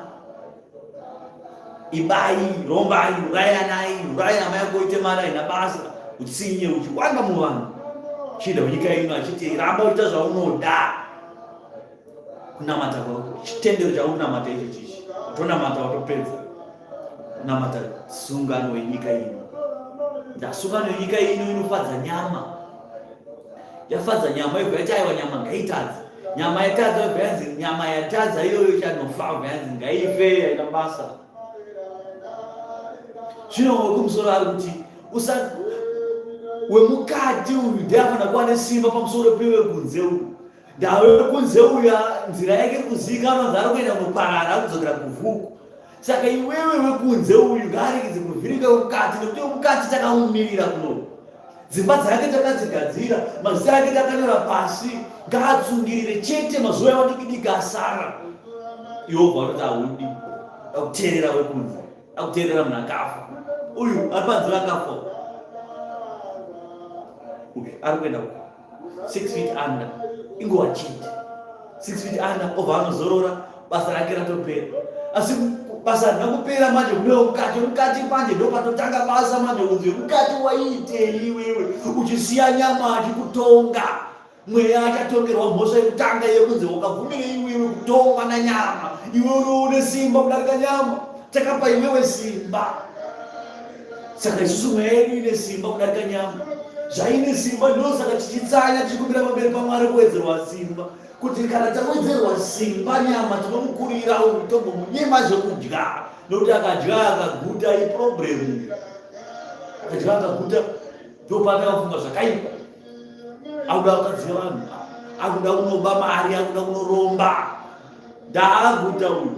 ibai, rombai, urayanai, urai hama yako ite mari haina basa, utsinye uchiwanda muvanhu. Chinda wenyika ino achiti ramba uchiita zvaunoda. Kunamata kwako, chitendero chaunamata icho chichi, utonamata watopedza. Kunamata sungano yenyika ino. Ndasungano yenyika ino inofadza nyama. Yafadza nyama yobva yati aiwa nyama ngaitadze. Nyama yatadza yobva yanzi nyama yatadza iyoyo ichanofa yobva yanzi ngaife haina basa. Zvino wekumusoro ari kuti usa wemukati uyu ndiye anofanira kuva nesimba pamusoro pewekunze uyu. Ndave kunze uya nzira yake kuzikanwa nzi ari kuenda kunoparara ari kudzokera kuvhuku. Saka iwewe wekunze uyu ngaaregedze kuvhiringa wemukati nekuti wemukati takamumirira kuno. Dzimba dzake takadzigadzira, mazita ake takanyora pasi, ngaatsungirire chete mazuva ewadikidiki asara. Iwe ubva watoti haudi akuteerera wekunze, akuteerera munhu akafa. Uyu ari panzira akafa uyu ari kuenda uku 6 feet under inguva chete 6 feet under obva anozorora basa rake ratopera asi basa harina kupera manje kune mukati mukati manje ndopatotanga basa manje kunzi mukati waiitei iwewe uchisiya nyama achikutonga mweya achatongerwa mhosva yekutanga yekunzi wakabvumire iwewe kutongwa nanyama iwewe une simba kudarika nyama takapa iwewe simba saka isusu mweya yedu ine simba kudarika nyama zvaine simba ndosaka tichitsanya tichikumbira pamberi pamwari kuwedzerwa simba kuti kana tawedzerwa simba nyama tinomukurira uyu tombomunyima zvekudya nokuti akadya akaguta iproblem akadya akaguta ndopaakafunga zvakaipa akuda kukadzira vanhu akuda kunoba mari akuda kunoromba ndaaguta uyu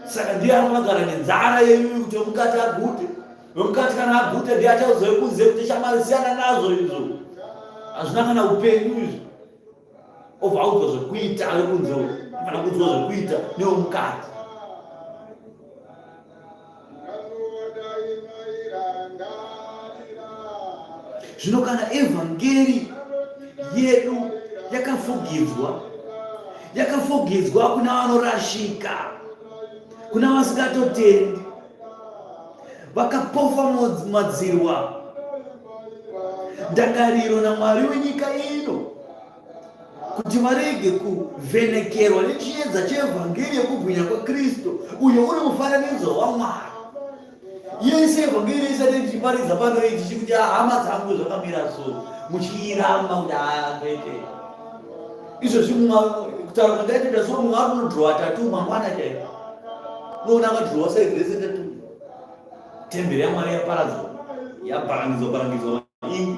saka ndiye anogara nenzara yeyu kuti mukati agute wemukati kana agute ndiye achaudzwa wekunze kuti shamari siyana nazvo izvo hazvina kana upenyu izvo obva audzwa zvekuita ari kunze uyu kana kuudzwa zvekuita newemukati zvino kana evhangeri yedu yakafugidzwa yakafugidzwa kuna vanorashika kuna vasingatotendi vakapofa madzirwa ndangariro namwari wenyika ino kuti varege kuvhenekerwa nechiedza cheevhangeri yekubwinya kwakristu uyo uri mufananidzo wamwari yese evhangeri isati tichiparidza pano iyi tichikuti ah, hama dzangu zvakamira so muchiiramba kuti akwete ah, izvozvi kutaura kwandaitoita so mumwe ari kunodhirowa tatu mangwana chaivo unoona akadhirowa saidi rese tatu temberi yamwari yaparadzwa yabarangidzwa barangidzwa ingi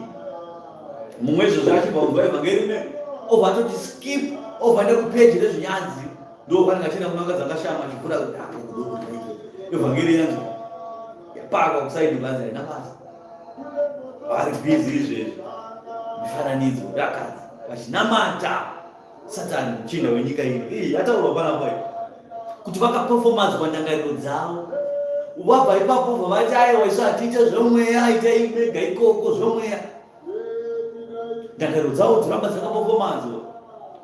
mumwe izvozvi achibva kunzwa evhangeri ne obva atoti skip obva enda kupeji rezvinyanzi ndopanenge achienda kunanga dzakashama achivhura kuti apo kudoko chaiko evhangeri yanzi yapakwa kusaidi kwanzi haina basa vari bhizi izvezvi mifananidzo yakadzi vachinamata Satani muchinda wenyika ino iyi yataurwa panapa iyi kuti vakapofomadzwa ndangariro dzavo vabva ipapo bva vati aiwa isu hatiite zvemweya itai mega ikoko zvemweya ndangariro dzavo dzoramba dzakapofomadzwa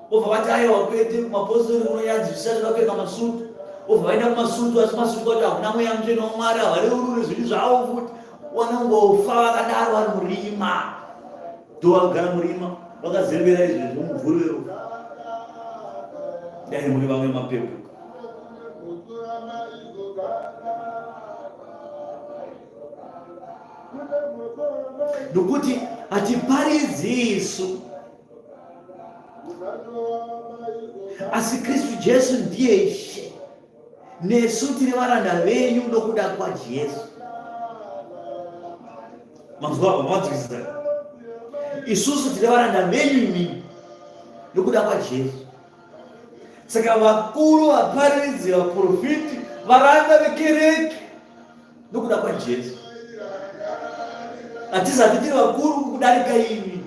vobva vati aiwa kwete kumapostori kunonyadzisa zvakapfeka masutu vobva vaenda kumasutu asi masutu acho hakuna mweya mutsvene wamwari havareurure zvinhu zvavo futi vanongofa vakadaro vari murima ndovakugara murima vakazembera izvezvi mumvuri werufu dai muri vamwe mapepuka nokuti hatiparidzi isu asi kristu jesu ndiye ishe nesu tiri varanda venyu nokuda kwajesu Manzwa apa manzwisisa. Isusu tine varanda venyu imimi nokuda kwaJesu. Saka vakuru, vaparidzi, vaprofiti, varanda vekereke nokuda kwaJesu. Hatizati tiri vakuru kudarika imi.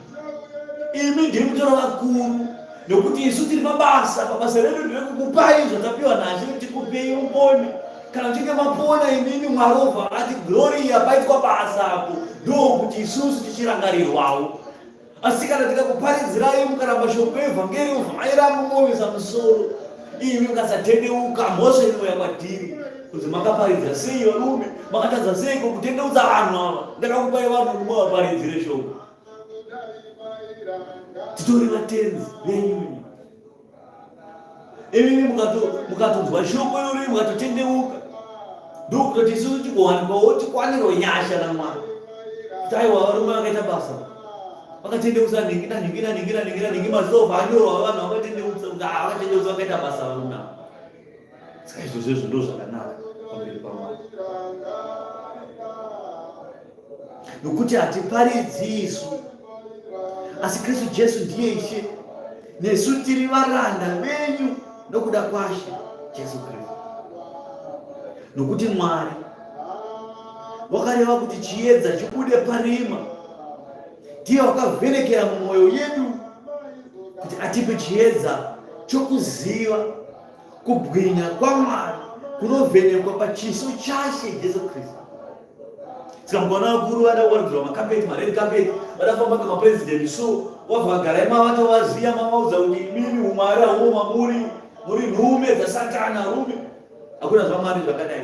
Imi ndiri mutora vakuru nokuti isu tiri mabasa. Pabasa redu nderekukupai zvatapiwa naShe kuti tikupei mupone. Kana muchinge mapona imimi Mwari obva ati gloria paitwa basa apo ndokuti isusu tichirangarirwawo. Asi kana tikakuparidzirai mukaramba shoko evhangeri ovhaira mumowisa musoro imi mukasatendeuka mhosva inouya kwatiri kunzi makaparidza sei varume makatadza seiko kutendeutsa vanhu ava ndakakupai vanhu kuti muvaparidzire shoko titori vatenzi venyu Imimi mukatonzwa shoko irori mukatotendeuka ndokutoti isusu tigowanikwawo tikwanirwe nyasha naMwari. Kuti aiwa varume vakaita basa vakatendeutsa nhingi nanhingi nanhingi nanhingi nanhingi mazuva anyorwa vanhu vakatendeutsa kuti ah, vakatendeutsa vakaita basa varume ava. Saka izvozvo izvo ndo zvakanaka pamberi paMwari. Nokuti hatiparidzi isu, asi Kristu Jesu ndiye Ishe, nesu tiri varanda venyu nokuda kwaShe Jesu Kristu. Nokuti Mwari wakareva kuti chiedza chibude parima. Ndiye wakavhenekera mumwoyo yedu kuti atipe chiedza chokuziva kubwinya kwaMwari kunovhenekwa pachiso chaShe Jesu Kristu. Saka mukaona vakuru vada kuwaridzirwa makapeti, mared carpet, vada kufamba kemapresident so wabva vagarai mavatovaziya mavaudza kuti imimi umwari haumo mamuri, muri nhume dzasatani arume. Hakuna zvamwari zvakadai.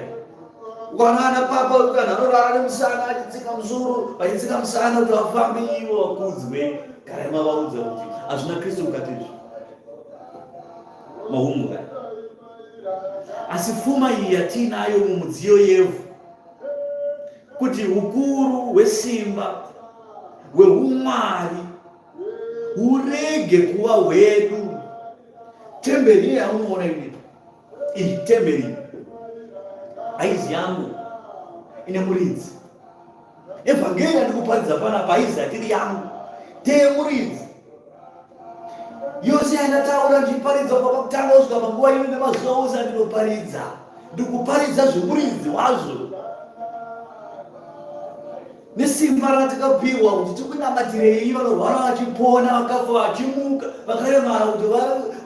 Ukaona ana papa kuti vanhu vanorara nemusana achitsika musoro, vachitsika musana kuti vafambe ivo vakudzwe. Garai mavaudza kuti hazvina Kristu mukati izvi. Mahumuka. Asi pfuma iyi yatiinayo mumudziyo yevhu kuti ukuru hwesimba hweumwari hurege kuva hwedu. Temberi iye yaunoona ini iyi temberi haizi yangu, ine muridzi. Evhangeri yandikuparidza panapa haizi yatiri yangu, ndeyemuridzi. Yose yandataura ndichiparidza kubva pakutanga kusvika panguva ino nemazuva ose andinoparidza, ndikuparidza zvemuridzi wazvo nesimba ratakapiwa kuti tikunamatirei vanorwara vachipona, vakafa vachimuka, vakaremara kuti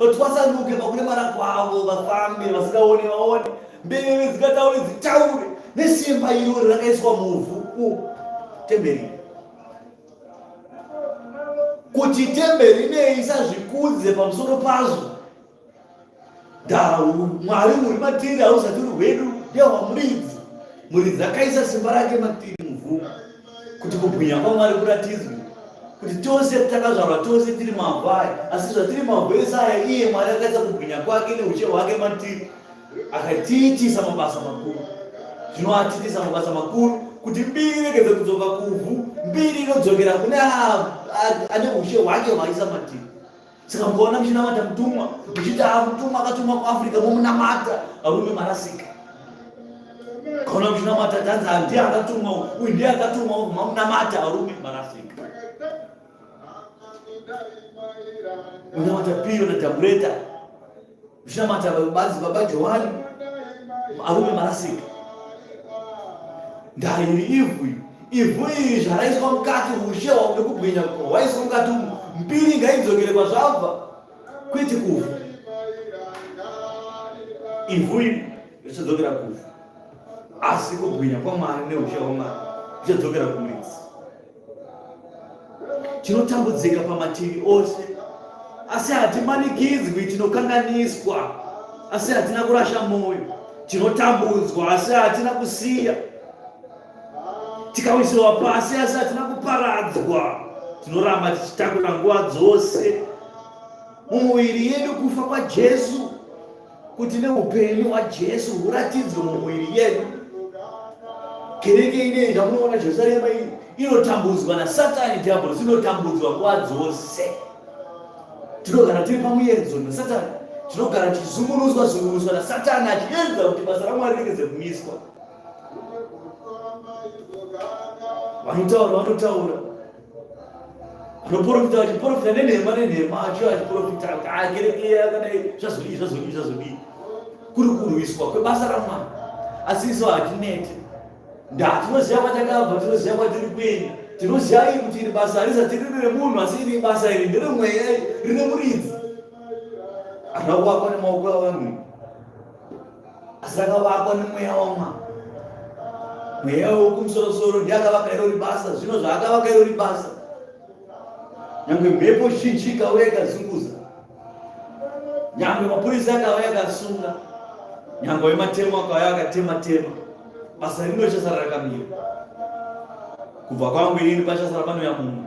vatwasanuke pakuremara kwavo, vafambe, vasingaone vaone, mbeveve dzingataure dzitaure, nesimba irori rakaiswa muvhu kutemberi kuti temberi inei isazvikudze pamusoro pazvo. Ndau Mwari uri matiri hausati uri hwedu, ndehwamuridzi. Muridzi akaisa simba rake matiri muvhu kuti kubwinya kwaMwari kuratidzwe, kuti tose takazvarwa tose tiri mavhu aya, asi zvatiri mavhu ese aya, iye Mwari akaisa kubwinya kwake neushe hwake matiri, akatiitisa mabasa makuru. Zvino atiitisa mabasa makuru kuti mbiri iregedze kudzoka kuvhu, mbiri inodzokera kune ane ushe hwake hwaisa matiri. Saka mukaona muchinamata mutumwa muchiti ah, mutumwa akatumwa kuAfrica momunamata, varume marasika. Kaona muchinamata tanzi ah, ndiye akatumwa uyu ndiye akatumwa mamunamata, varume marasika. Munamata Pio naTambureta muchinamata bazi baba Johani, arume marasika. Ndairi ivhu ivhu iri zvaraiswa mukati ushe nekubwinya hwaiswa mukati umu, mbiri ngaidzokere kwazvabva kwete kuvhu. Ivhu iri richadzokera kuvhu, asi kubwinya kwaMwari neushe hwaMwari zvichadzokera kumuridzi. Tinotambudzika pamativi ose, asi hatimanikidzwi. Tinokanganiswa, asi hatina kurasha mwoyo. Tinotambudzwa, asi hatina kusiya. Tikawisirwa pasi, asi hatina kuparadzwa. Tinoramba tichitakura nguva dzose mumuviri yedu kufa kwaJesu, kuti neupenyu hwaJesu huratidzwe mumuviri yedu. Kereke ineyi zvamunoona Jerusarema iyi inotambudzwa naSatani dhiabhorosi, inotambudzwa nguva dzose. Tinogara tiri pamuedzo naSatani, tinogara tichizungunuswa zungunuswa naSatani achiedza kuti basa raMwari regedze kumiswa. Vanotaura vanotaura vanoprofita vachiprofita nenhema nenhema acho achiprofita kuti akereke ah, yakadai zvazodii zvazodii zvazodii kuri kurwiswa kwebasa ramwari asi isu hatinete nda tinoziva kwatakabva tinoziva kwatiri kuenda tinoziva ii kuti iri basa harisati riri remunhu asi iri basa iri nderemweya rine muridzi harina kuvakwa nemaoko avanhu asi rakavakwa nemweya wamwari mweya wekumusorosoro ndiye akavaka irori basa zvino zvaakavaka irori basa nyangwe mhepo zhinji ikauya ikazunguza nyangwe mapurisa akauya akasunga nyangwe vematemo akauya akatema tema basa rino richasara rakamira kubva kwangu inini pachasara panouya mumwe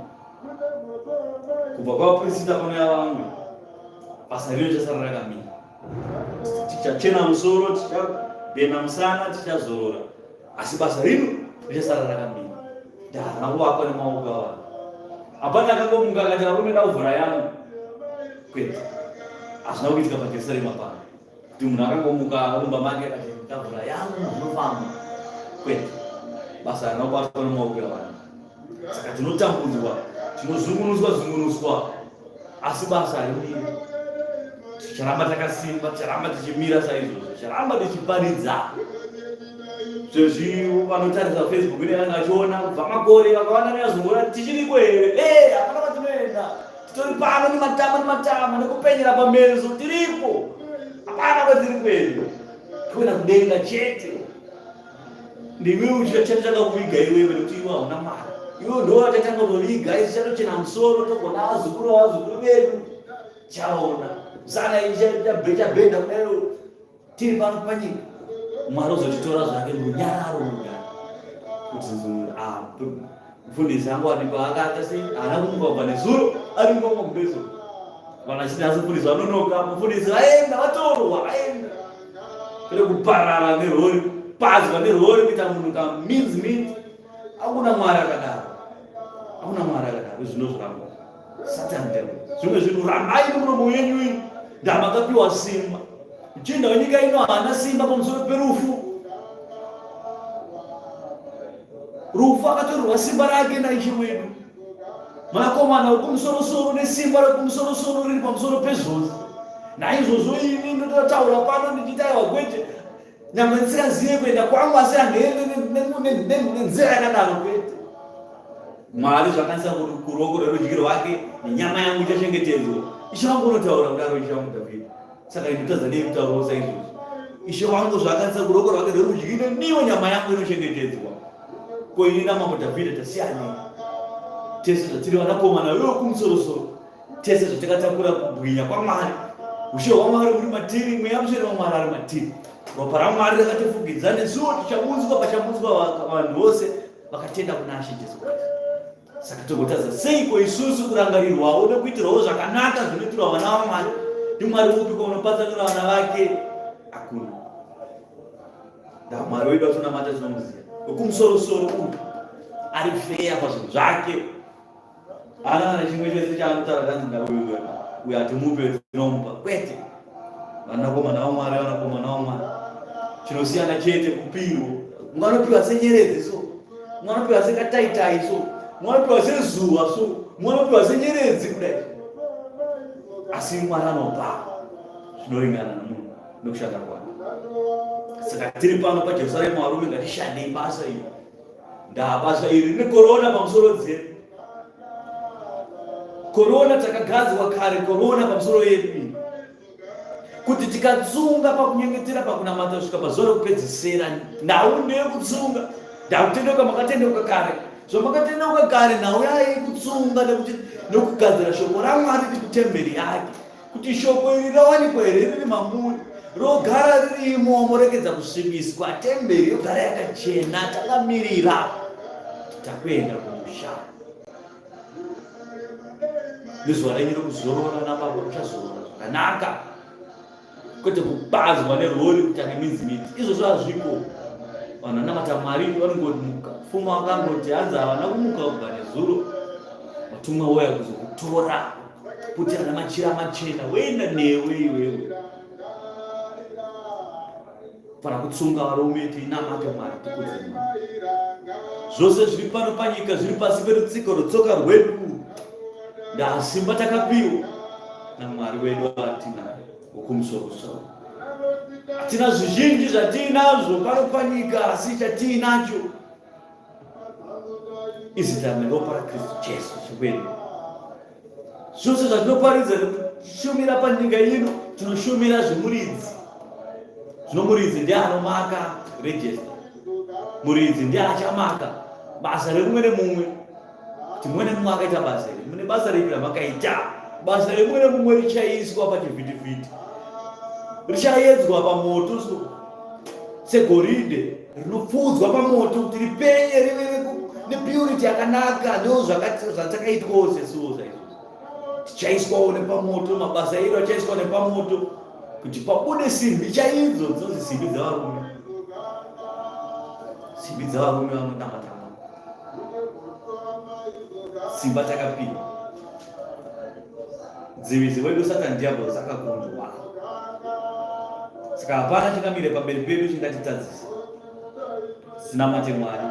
kubva kwavapurisita panouya vamwe basa rino richasara rakamira Tichachena musoro, tichabhena musana, tichazorora, asi basa rino richasara rakamira. Ndaharina kuvakwa nemaoko avanhu. Hapana akangomuka akati varume ndakuvhura yangu. Kwete, hazvina kuitika paJerusarema pano kuti munhu akangomuka mumba make akati ndavhura yangu zvinofamba. Kwete, basa harina kubatwa nemaoko avanhu. Saka tinotambudzwa, tinozungunuswa zungunuswa asi basa harimiri. Ticharamba takasimba, ticharamba tichimira saizvozvo, ticharamba tichiparidza. Zvezvi vanotarisa Facebook ne anga achiona kubva makore vakawanda neazongora tichiriko here? Eh, hapana kwatinoenda. Titori pano nematama nematama nekupenyera pameso tiripo. Hapana kwatiri kuenda. Kuenda kudenga chete. Ndiwe uchatanga kuviga iwewe nekuti iwe hauna mari. Iwe ndiwe wachatanga kuviga isu chatochena musoro togona vazukuru vazukuru vedu. Chaona. Sana ichabhenda kudai tiri pano panyika. Mwari ozotitora zvake munyararo mugari. Kuti ah, mufundisi angu wanikwa akaata sei haana kumuka kubva nezuro ari mumba mumbezo. Vana chiti asi mufundisi vanonoka mufundisi vaenda vatorwa vaenda. Kwete kuparara nerori, kupazwa nerori kuita munhu ka means means. Hakuna Mwari akadaro. Hakuna Mwari akadaro. Zvino zvoramba. Satan devil. Zvimwe zvinhu rambai nemuromo wenyu inu. Ndamakapiwa simba. Muchinda wenyika ino haana simba pamusoro perufu. Rufu akatorerwa simba rake naIshe wedu. Mwanakomana wekumusorosoro nesimba rekumusorosoro riri pamusoro pezvose. Naizvozvo ini ndototaura pano ndichiti aiwa kwete, nyangwe ndisingazive kuenda kwangu asi handiende nenzira yakadaro kwete. Mwari zvakanisa kuruoko rwerudyi rwake nenyama yangu ichachengetedzwa. Ishe wangu unotaura kudaro, Ishe wangu Dhavhidhi. Saka ini ndotadza nei kutaurawo saizvozvo? Ishe wangu zvaakanisa kuruoko rwake rwerudyi neniwo nyama yangu inochengetedzwa. Ko ini namambo Dhavhidha tasiyanei? Tese zvatiri vanakomana vewekumusorosoro, tese zvatakatakura kubwinya kwaMwari, ushe hwaMwari huri matiri, mweya mutsvene waMwari ari matiri, ropa raMwari rakatifugidza, nesuwo tichaunzwa pachaunzwa vanhu vose vakatenda kuna Ishe Jesu Kristu. Saka togotadza seiko isusu kurangarirwawo nekuitirwawo zvakanaka zvinoitirwa vana vaMwari? NdiMwari upi kwaunopatsanura vana vake? Hakuna. Mwari wedu atinamata tinomuziva wekumusorosoro uyu ari feya pazvinhu zvake haana kana chimwe chese chaanotaura kanzi ndauyu uyu hatimupe tinomupa kwete vanakomana vamwari vanakomana vamwari chinosiyana chete kupirwo mumwe anopiwa senyeredzi so mumwe anopiwa sekataitai so mumwe anopiwa sezuva so mumwe anopiwa senyeredzi kudai asi mwari anopa zvinoringana nomunhu nekushanda kwake saka tiri pano pajerusarema varume ngatishandei basa iri ndaa basa iri rine korona pamusoro dzedu korona takagadzwa kare korona pamusoro yedu iyi kuti tikatsunga pakunyengetera pakunamata kusvika pazuva rekupedzisira nhau ndeyekutsunga ndakutendeuka makatendeuka kare zvamakatendeuka kare nhau yaye kutsunga nekuti nokugadzira shoko ramwari tikutemberi yake kuti shoko iri rawanikwa here riri mamuri rogara riri imomo regedza kusvibiswa temberi yogara yakachena takamirira takuenda kumusha nezuva renyu rekuzorora nababa uchazorora zvakanaka kwete kupazwa nerori kuti ane minzi miti izvozvo hazviko vanhu vanamata mwari vanongomuka fuma vakangoti hanzi havana kumuka kubva nezuro vatumwa voya kuzokutora kuti ana machira machena woenda newe iwewe fana kutsunga varume tinamate mwari tikudze mwari zvose zviri pano panyika zviri pasi perutsiko rwetsoka rwedu ndasimba takapiwa namwari wedu atinaye wokumusorosoro hatina zvizhinji zvatiinazvo pano panyika asi chatiinacho izita neropa rakristu jesu chikwedu Zvose zvatinoparidza nekushumira panyika ino tinoshumira zvemuridzi. Zvino muridzi ndiye anomaka register, muridzi ndiye achamaka basa remumwe nemumwe kuti mumwe nemumwe akaita basa iri, mune basa ripi ramakaita. Basa remumwe nemumwe richaiswa pachivhitivhiti, richayedzwa pamoto so segoridhe rinopfuudzwa pamoto kuti ripenye rive nepurity yakanaka. Ndo zvatakaitwawo sesuwo saizvozvo, tichaiswawo nepamoto, mabasa edu achaiswa nepamoto kuti pabude simbi chaidzo dzinonzi simbi dzevarume, simbi dzevarume vanotamatama simba takapiwa Dzivisi wedu Satani Diablos akakundwa. Saka hapana chingamire pamberi pedu chingatitadzisa. Tinamate Mwari,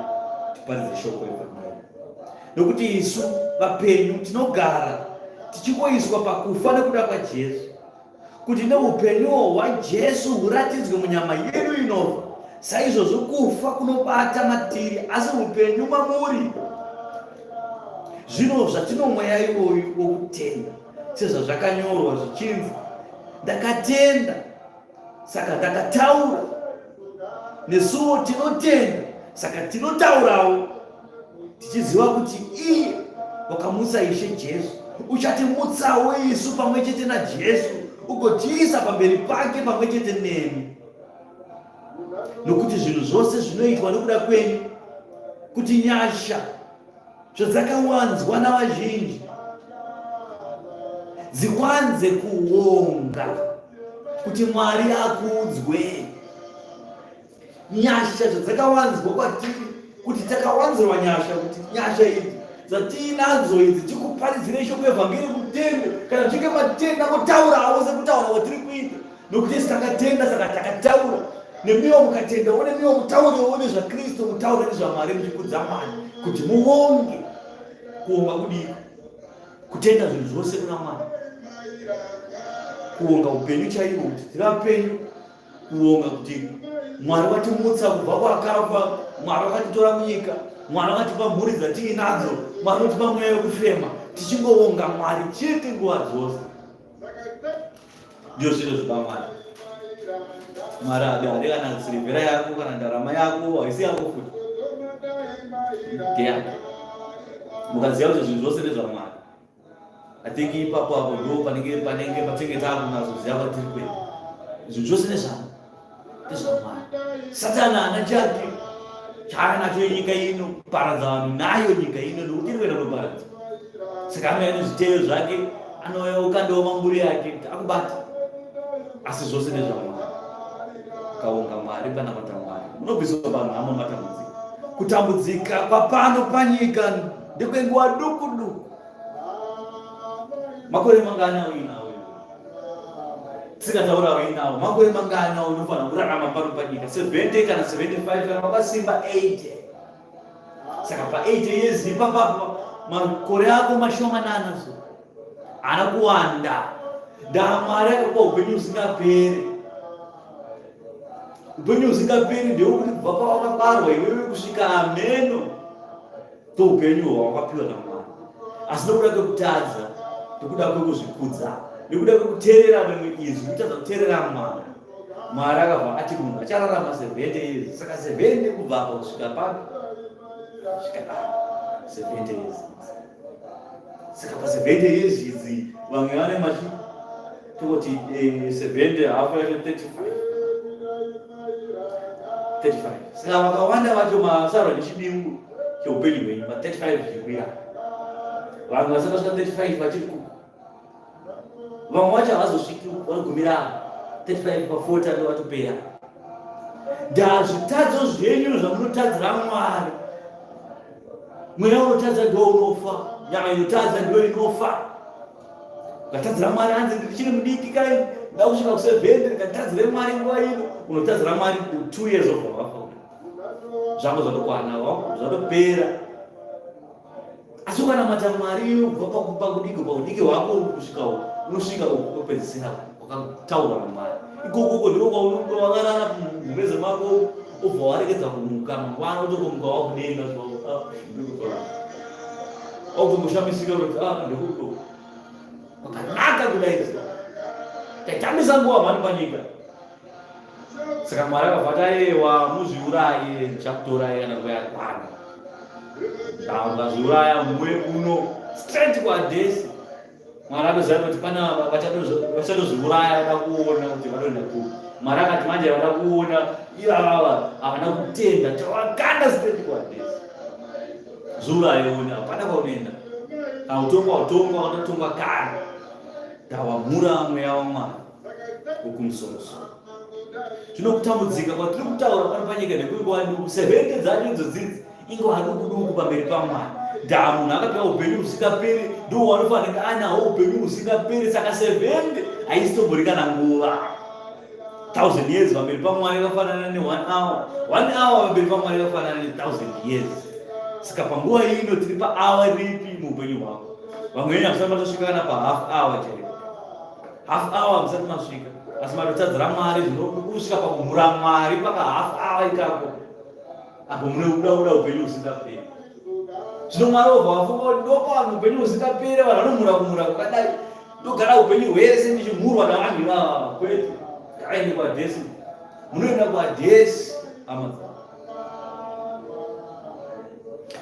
tiparidze shoko revhangeri. Nokuti isu vapenyu tinogara tichingoiswa pakufa nekuda kwaJesu, kuti neupenyuwo hwaJesu huratidzwe munyama yedu inofa. Saizvozvo kufa kunobata matiri, asi upenyu mamuri. Zvino zvatino mweya iwoyu wokutenda, sezvazvakanyorwa zvichinzi, Ndakatenda, saka ndakataura. Nesuwo tinotenda, saka tinotaurawo, tichiziva kuti iye wakamutsa Ishe Jesu uchatimutsawo isu pamwe chete naJesu ugotiisa pamberi pake pamwe chete nemi. Nokuti zvinhu zvose zvinoitwa nokuda kwenyu, kuti nyasha zvadzakawanzwa navazhinji dziwanze kuonga, kuti Mwari akudzwe. Nyasha zvadzakawanzwa kwatiri, kuti takawanzirwa nyasha, kuti nyasha idzi dzatiinadzo idzi tikuparidzire shoko evhangeri kutende. Kana tichinge matenda, motaurawo sekutaura kwatiri kuita, nokuti isu takatenda saka takataura. Nemiwo mukatendawo, nemiwo mutaurewo nezvaKristu, mutaure nezvaMwari, muchikudza Mwari, kuti muonge. Kuonga kudiko? Kutenda zvinhu zvose kuna Mwari, kuonga upenyu chaihwo, kuti tiri vapenyu, kuonga kuti Mwari watimutsa kubva kwakafa, Mwari wakatitora munyika, Mwari wakatipa mhuri dzatiinadzo, Mwari unotipa mweya wekufema, tichingoonga Mwari chete nguva dzose. Ndio zviro zvoda Mwari. Mwari haadi haadi kana sirivhera yako kana ndarama yako, haisi yako futi, ndeyake. Mukaziva kuti zvinhu zvose ndezvaMwari, I think ipapo apo ndo panenge panenge patinge takunatsoziva kwatiri kuenda. Zvinhu zvose ndezvaMwari. Satani haana chake chaanacho nyika ino, kuparadza vanhu nayo nyika ino, nokuti iri kuenda kunoparadza. Saka anouya nezviteyo zvake, anouya okandawo mamburi yake kuti akubata, asi zvose ndezvaMwari. Ukaonga Mwari panamata Mwari, munobviswa panhamo matambudziko. Kutambudzika kwapano panyika ndekwenguva duku duku. Makore mangani auinawo? Tisingataura auinawo, makore mangani aunofanira kurarama pano panyika? 70 kana 75 kana wakasimba 80. Saka pa 80 years ipapapo makore ako mashomanana so haana kuwanda. Ndaa Mwari akakupa upenyu husingaperi. Upenyu husingaperi ndewekuti kubva pawakabarwa iwewe kusvika ameno ndoupenyu hwawakapiwa naMwari. Asi nokuda kwekutadza, nekuda kwekuzvikudza, nekuda kwekuteerera rimwe izwi, kutadza kuteerera Mwari, Mwari akabva ati munhu achararama 70 years. Saka 70 kubva apa kusvika papi? Kusvika apa 70 years. Saka pa 70 years idzi vamwe vane machi tokoti 70 hafu yacho 35 35. Saka vakawanda vacho masarwa nechidimbu cheupenyu hwenyu pa 35 zvichikuya. Vanhu vasati vasvika 35 vachiri kuku, vamwe vacho havazosviki, vanogumira 35 pa 40 ndo vatopera. Ndazvitadzo zvenyu zvamunotadzira Mwari. Mweya unotadza ndo unofa, nyama inotadza ndo inofa. Ukatadzira Mwari, hanzi ndichiri mudiki kai, ndakusvika ku 70 ndikatadzire Mwari nguva ino, unotadzira Mwari 2 years of wafa, zvako zvatokwana, zvatopera. Asi ukanamata Mwari kubva pakudiki paudiki hwako kusvika unosvika ukupedzisira wakataurwa naMwari, ikokoko ndiko kwaunenge wakarara mumeze mako, ubva waregedza kumuka, mangwana utokomuka wakudenga, wakutomboshamishika kuti ah, ndikuko kwakanaka kudai, taitambisa nguva mhani panyika. Saka Mwari akabva ati aiwa, muzviuraye, ndichakutorai kana nguva yakwana. Ukazviuraya muwe kuno straight kuadhesi. Mwari atoziva kuti pana vachatozviuraya, vada kuona kuti vanoenda kupi. Mwari akati manje vada kuona ivavava havana kutenda, tavakanda straight kuadhesi. Zviuraye one, hapana kwaunoenda. Hautongwa, utongwa wakatongwa kare. Ndawamura mweya waMwari wokumusorosoro. Zvino kutambudzika kwatiri kutaura pano panyika ndekwenguva duku, 70 dzacho idzo dzidzi ingova duku duku pamberi paMwari. Ndaa munhu akapiwa upenyu husingaperi, ndiwo wanofanira anawo upenyu husingaperi. Saka 70 haisitombori kana nguva. 1000 years pamberi paMwari yakafanana ne 1 hour, 1 hour pamberi paMwari yakafanana ne 1000 years. Saka panguva ino tiri paawa ripi muupenyu hwako? Vamwe venyu hamusati matosvika kana pahalf hour chaipo, half hour hamusati masvika. Asi matotadzira Mwari zvinokusvika pakumhura Mwari pakahafu awa ikako. Apo munobuda buda upenyu husingaperi. Zvino Mwari obva wafunga kuti ndopa vanhu upenyu husingaperi, vanhu vanomhura kumhura kwakadai. Ndogara upenyu hwese ndichimhurwa navanhu ivava. Kwete. Ngaende kuadhesi. Munoenda kuadhesi hama dzangu.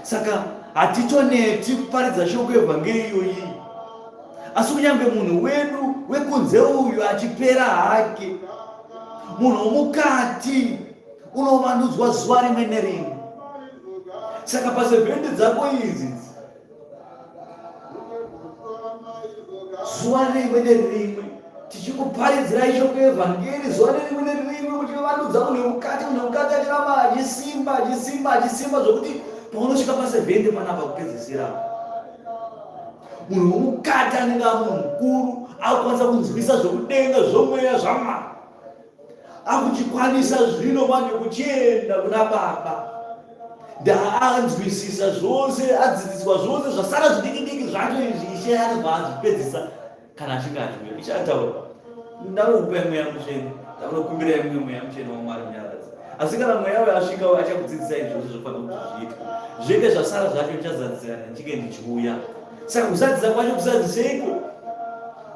Saka hatitoneti kuparidza shoko yevhangeri iyoyi, asi kunyange munhu wedu wekunze uyu achipera hake, munhu womukati unovandudzwa zuva rimwe nerimwe. Saka pasevhendi dzako idzi zuva rimwe nerimwe tichikuparidzirai shoko yevhangeri zuva nerimwe nerimwe muchivandudza munhu wemukati, munhu wemukati achiramba achisimba, achisimba, achisimba zvokuti paunosvika pasevhende panapa kupedzisira munhu wemukati anenge amunhu mukuru akukwanisa kunzwisa zvokudenga zvomweya zvamwari, akuchikwanisa zvino manje kuchienda kuna baba ndaanzwisisa zvose, adzidziswa zvose, zvasara zvidiki diki zvacho izvi Ishe anobva azvipedzisa kana achinge achiuya. Ishe ataura, ndakukupai Mweya Mutsvene, ndakunokumbirai mumwe Mweya Mutsvene waMwari Munyaradzi, asi kana Mweya uyo asvika uyo achakudzidzisai zvose zvofanira kuti zviitwe, zvenge zvasara zvacho ndichazadzisirana ndichinge ndichiuya. Saka kuzadzisa kwacho kuzadziseiko?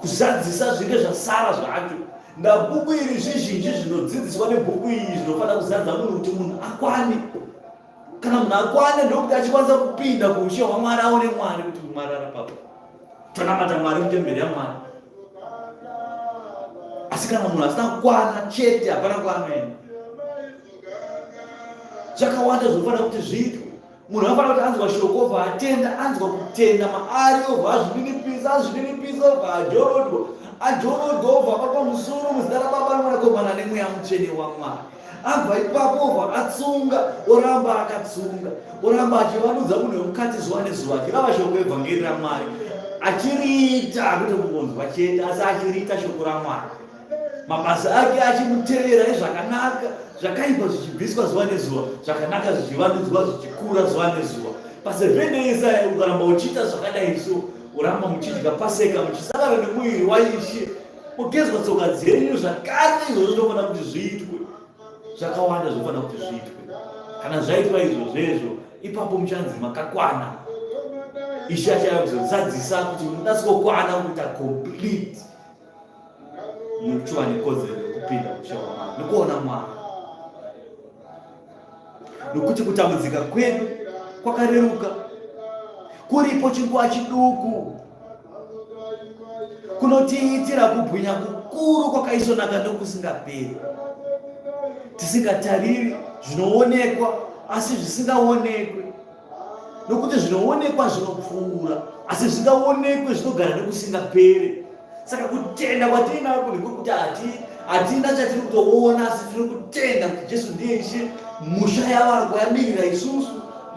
Kuzadzisa zvinge zvasara zvacho. Ndabhuku iri zvizhinji zvinodzidziswa nebhuku iyi zvinofanira kuzadza munhu kuti munhu akwane. Kana munhu akwane ndokuti achikwanisa kupinda kuushe hwaMwari, aone Mwari kuti Mwari ari papo. Tonamata Mwari mutemberi yaMwari. Asi kana munhu asina kukwana chete hapana kwaanoenda. Zvakawanda zvinofanira kuti zviitwe. Munhu anofanira kuti anzwa shoko obva atenda, anzwa kutenda maari obva azvininipisa, azvininipisa obva ajorodwa, ajorodwa obva abatwa musoro muzita raBaba noMwanakomana neMweya Mutsvene waMwari. Abva ipapo obva atsunga, oramba akatsunga, oramba achivandudza munhu wemukati zuva nezuva, achirava shoko evhangeri raMwari, achiriita kwete kungonzwa chete, asi achiriita shoko raMwari. Mabasa ake achimutevera ezvakanaka, zvakaipa zvichibviswa zuva nezuva, zvakanaka zvichivandudzwa zvichikura zuva nezuva. Pasevhende Isaya, ukaramba uchiita zvakadai so, uramba muchidya Paseka, muchisangana nemuviri waIshe, kugezwa tsoka dzenyu zvakare, izvozvo zvinofanira kuti zviitwe. Zvakawanda zvinofanira kuti zviitwe. Kana zvaitwa izvozvezvo, ipapo muchanzi makakwana. Ishe achauya kuzozadzisa kuti munatsokwana kuita complete. Muchiva nekodzero yekupinda ushe hwaMwari nekuona Mwari, nokuti kutambudzika kwedu kwakareruka, kuripo chinguva chiduku, kunotiitira kubwinya kukuru kwakaisvonaka nokusingaperi, tisingatariri zvinoonekwa asi zvisingaonekwi, nokuti zvinoonekwa zvinopfuura asi zvisingaonekwe zvinogara nekusingaperi. Saka kutenda kwatiinako ndekwekuti hatina chatiri kutoona, asi tiri kutenda kuti Jesu ndiye Ishe, musha yavarwa yamirira isusu,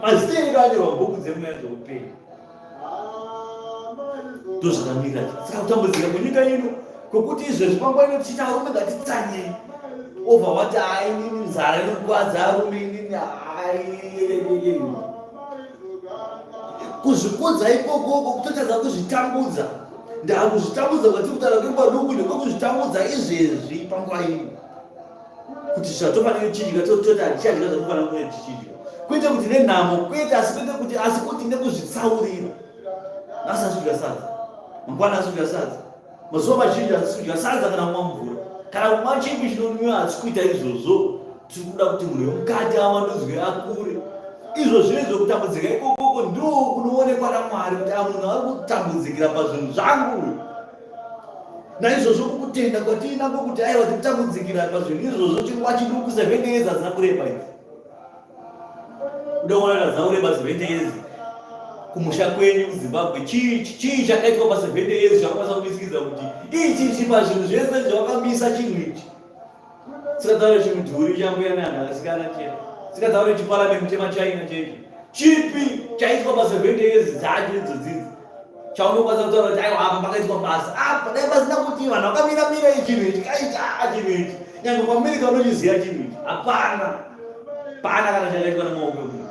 mazita edu anyorwa bhuku dzemweya dzeupenyu. Ndozvakamirira. Saka kutambudzika kwenyika ino kwekuti izvezvi panguva ino tichiti arume ngatitsanyei, obva wati hai inini nzara inokwadza arume inini hai, kuzvikudza ikokoko kutotadza kuzvitambudza. Ndakuzvitambudza kwatiri kutaura kwenguva duku nekwekuzvitambudza izvezvi panguva ino, kuti zvatofanira kuchidya tototi hatichadya zvatofanira kunge tichidya, kwete kuti nenhamo, kwete, asi kwete kuti, asi kuti nekuzvitsaurira. Nhasi asi kudya sadza, mangwana asi kudya sadza, mazuva mazhinji asi kudya sadza kana kumwa mvura kana kumwa chipi chinonwiwa, asi kuita izvozvo. Tiri kuda kuti munhu wemukati awandudzwe akure. Izvo zvine zvekutambudzika ikokoko ndo kunoonekwa naMwari kuti a munhu ari kutambudzikira pazvinhu zvangu. Naizvozvo kukutenda kwatiinako kuti aiwa tikutambudzikira pazvinhu izvozvo chinguva chiduku, 7 years hadzina kureba idzi. Kuda kuona kuti hadzina kureba 7 years kumusha kwenyu kuZimbabwe, chii chakaitwa pa 7 years chakakwanisa kumisikidza kuti ichi chi pazvinhu zvese zvawakamisa chinhu ichi? Sikataure chimudhuri chambuya neanhu akasikana chena, sikataure chiparamendi chemachina chechi, chipi chaitwa pa 7 years dzacho idzodzidzi chaunokwanisa kutaura kuti aiwa apa pakaitwa basa apa, dai pasina kuti vanhu vakamira mira chinhu ichi kaita chinhu ichi, nyange kuAmerica unochiziva chinhu ichi hapana pana kana chakaitwa nemaoko emunhu.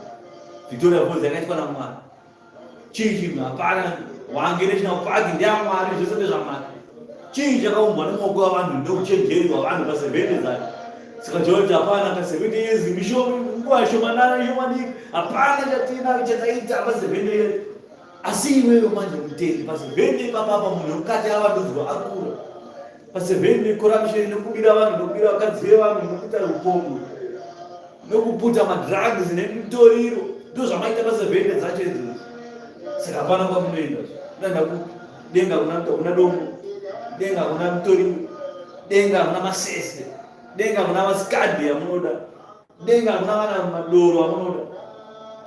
Victoria Falls yakaitwa naMwari, chii chinhu hapana. Hwange National Park ndeyaMwari, zvese ndezvaMwari. Chii chakaumbwa nemaoko avanhu neuchenjeri hwavanhu pasevhende dzacho? Saka tinoti hapana pasevhende years mishoma, nguva shomanana shomadiki, hapana chatina chataita pasevhende years. Asi iwewe manje mutendi pasevhende ipapapa munhu wemukati avandudzwa akura. Pasevhende corruption nekubira vanhu nekubira vakadzi vevanhu nekuita upombwe nekuputa madrugs nemitoriro ndozvamaita pasevhende dzacho idzodzo. Saka hapana kwamunoenda. Unoenda kupi? Denga kuna kuna dombo, denga kuna mutoriro, denga kuna masese, denga kuna masikadhi amunoda, denga kuna kana madoro amunoda,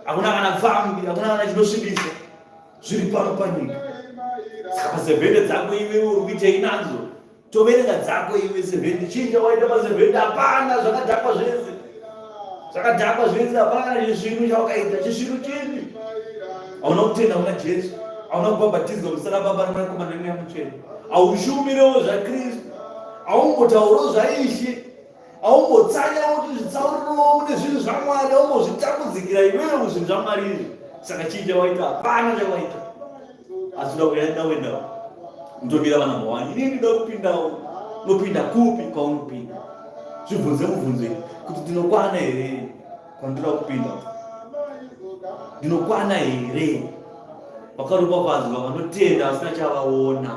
hakuna kana pfambi, hakuna kana chinosvibisa zviri pano panyika. Saka pasevhende dzako iwewe uri kuitei nadzo? Toverenga dzako iwe sevhende, chii chawaita pasevhende? Hapana, zvakadhakwa zvese, zvakadhakwa zvese, hapana kana chisvinu chawakaita. Chisvinu chipi? Hauna kutenda kuna Jesu, hauna kubhabhatidzwa muzita raBaba neMwanakomana neMweya Mutsvene, haushumirewo zvaKristu, haumbotaurawo zvaIshe, haumbotsanyawo kuti zvitsaurirewo mune zvinhu zvaMwari, haumbozvitambudzikira iwewe muzvinhu zvaMwari izvi. Saka chii chawaita? Hapana chawaita. Asi uda kuenda uendawo unotomira vana mawani, inini ndoda kupindawo. Unopinda kupi kwaunopinda? Zvibvunze mubvunzo kuti ndinokwana here kwandinoda kupinda? Ndinokwana here? Vakaropafadzwa vanotenda vasina chavaona.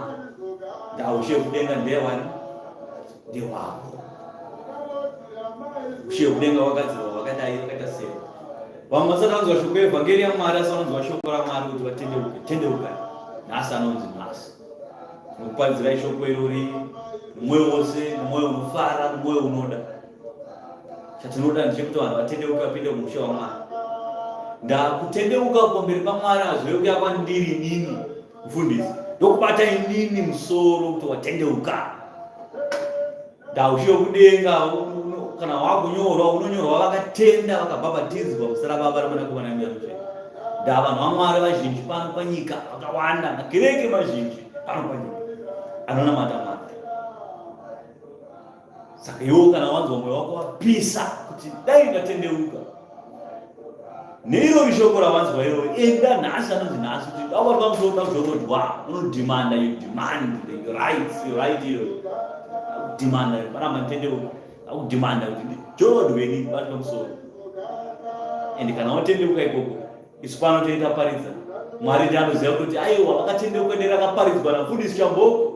Ndaushe kudenga ndewani? Ndewavo. Ushe kudenga wakadzirwa vakadai vakaita sei? Vamwe vasati vanzwa shoko yevhangeri yaMwari asi vanonzwa shoko raMwari kuti vatendeuke. Tendeukai. Nhasi anonzi nhasi. Tinokuparidzirai shoko irori nomwoyo wose, nomwoyo unofara, nomwoyo unoda. Chatinoda ndechekuti vanhu vatendeuke vapinde muushe waMwari. Ndakutendeuka pamberi paMwari hazvive kuya kwandiri inini mufundisi. Ndokubata inini musoro kuti watendeuka. Ndaushe wekudenga kana wakunyorwa unonyorwa vakatenda vakabhabhatidzwa muzita raBaba raMwanakomana neMweya Mutsvene. Ndaa vanhu vaMwari vazhinji pano panyika vakawanda, makereke mazhinji pano panyika anonamata Mwari. Saka iwo kana wanzwa mwoyo wako wapisa kuti dai ndatendeuka neirori shoko rawanzwa irori, enda nhasi, anonzi nhasi kuti awa pamusoro pakuzorodwa, unodhimanda, you demand the rights, your right iyoyo akudhimanda panapa nditendeuka, akudhimanda kuti ndijorodweni bati pamusoro. And kana watendeuka ikoko, isu pano toita paridza, Mwari ndiye anoziva kuti aiwa vakatendeuka nerakaparidzwa namfundisi Chamboko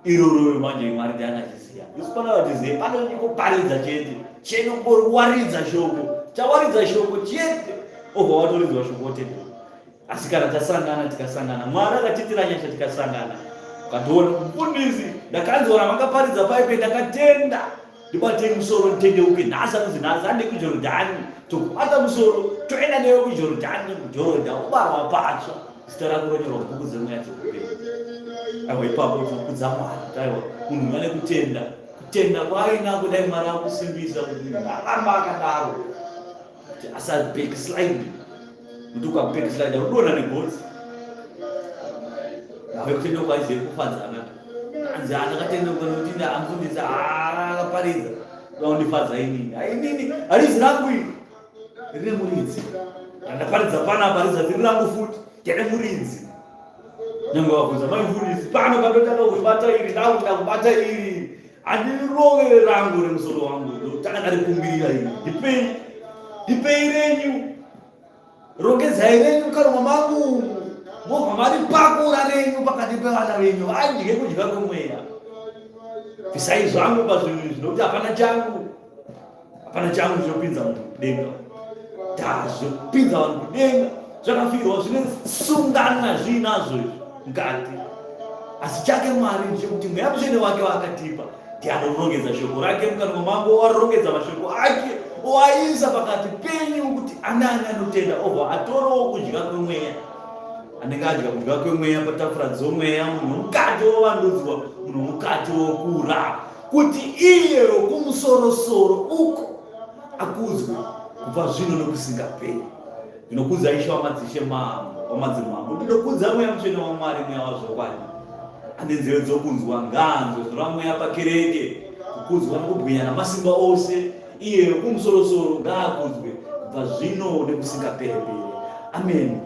iroro. Manje Mwari ndiye anachiziva, isu pano hatizive. Pano ndikuparidza chete, chenongoriwaridza shoko, chawaridza shoko chete, obva watoridzwa shoko wotendeuka. Asi kana tasangana, tikasangana, Mwari akatiitira nyasha tikasangana, ukandiona, mufundisi, ndakanzwa ramangaparidza paipe, ndakatenda, ndibatei musoro nditendeuke nhasi anonzi nhasi, ande kuJorodhani, tokubata musoro toenda newe kuJorodhani, kuJorodha ubarwa patsva, zita rako ronyorwa bhuku dzemweya dzekupenyu. Aiwa, ipapo tinokudza Mwari. Aiwa, munhu ane kutenda, kutenda kwaainako, dai Mwari akusimbisa kuti aramba akadaro, kuti asa backslide, kuti uka backslide unodonha negotsi. Ave kutendeuka aizive kufadzana, anzi andakatendeuka nokuti ndaamfundisa akaparidza, daundifadza inini, ainini harizi rangu iri, rine muridzi. Randaparidza panapa rizati riri rangu futi, ndine muridzi. Nyange wabvunza mai mfundisi pano pandotanga kubata iri, ndakuda kubata iri, handirovere rangu remusoro wangu, ndotanga ndarikumbirira iri, ndipei, ndipei renyu, rongedzai renyu mukanwa mangu umu, mobva maripakura renyu pakati pevana venyu vadye kudya kwemweya. Bvisai zvangu pazvinhu izvi nokuti hapana changu, hapana changu chinopinza munhu kudenga. Tazvopinza vanhu kudenga zvakafirwa zvine sungano yazviinazvo izvi mukati, asi chake Mwari ndechekuti Mweya Mutsvene wake waakatipa ndiye anorongedza shoko rake mukanwa mangu, owarongedza mashoko ake oaisa pakati penyu kuti anani anotenda obva atorawo kudya kwemweya. Anenge adya kudya kwemweya patafura dzomweya, munhu womukati wovandudzwa, munhu womukati wokura, kuti iye wokumusorosoro uko akudzwe kubva zvino nokusingaperi. Ndinokudza Ishe wamadzishe, Mambo wamadzimambo. Ndinokudza Mweya Mutsvene waMwari, Mweya wazvokwadi. Ane nzeve dzokunzwa ngaanzwe zvinoreva Mweya pakereke. Kukudzwa nokubwinya namasimba ose, iye wokumusorosoro ngaakudzwe kubva zvino nekusingaperi-peri. Ameni.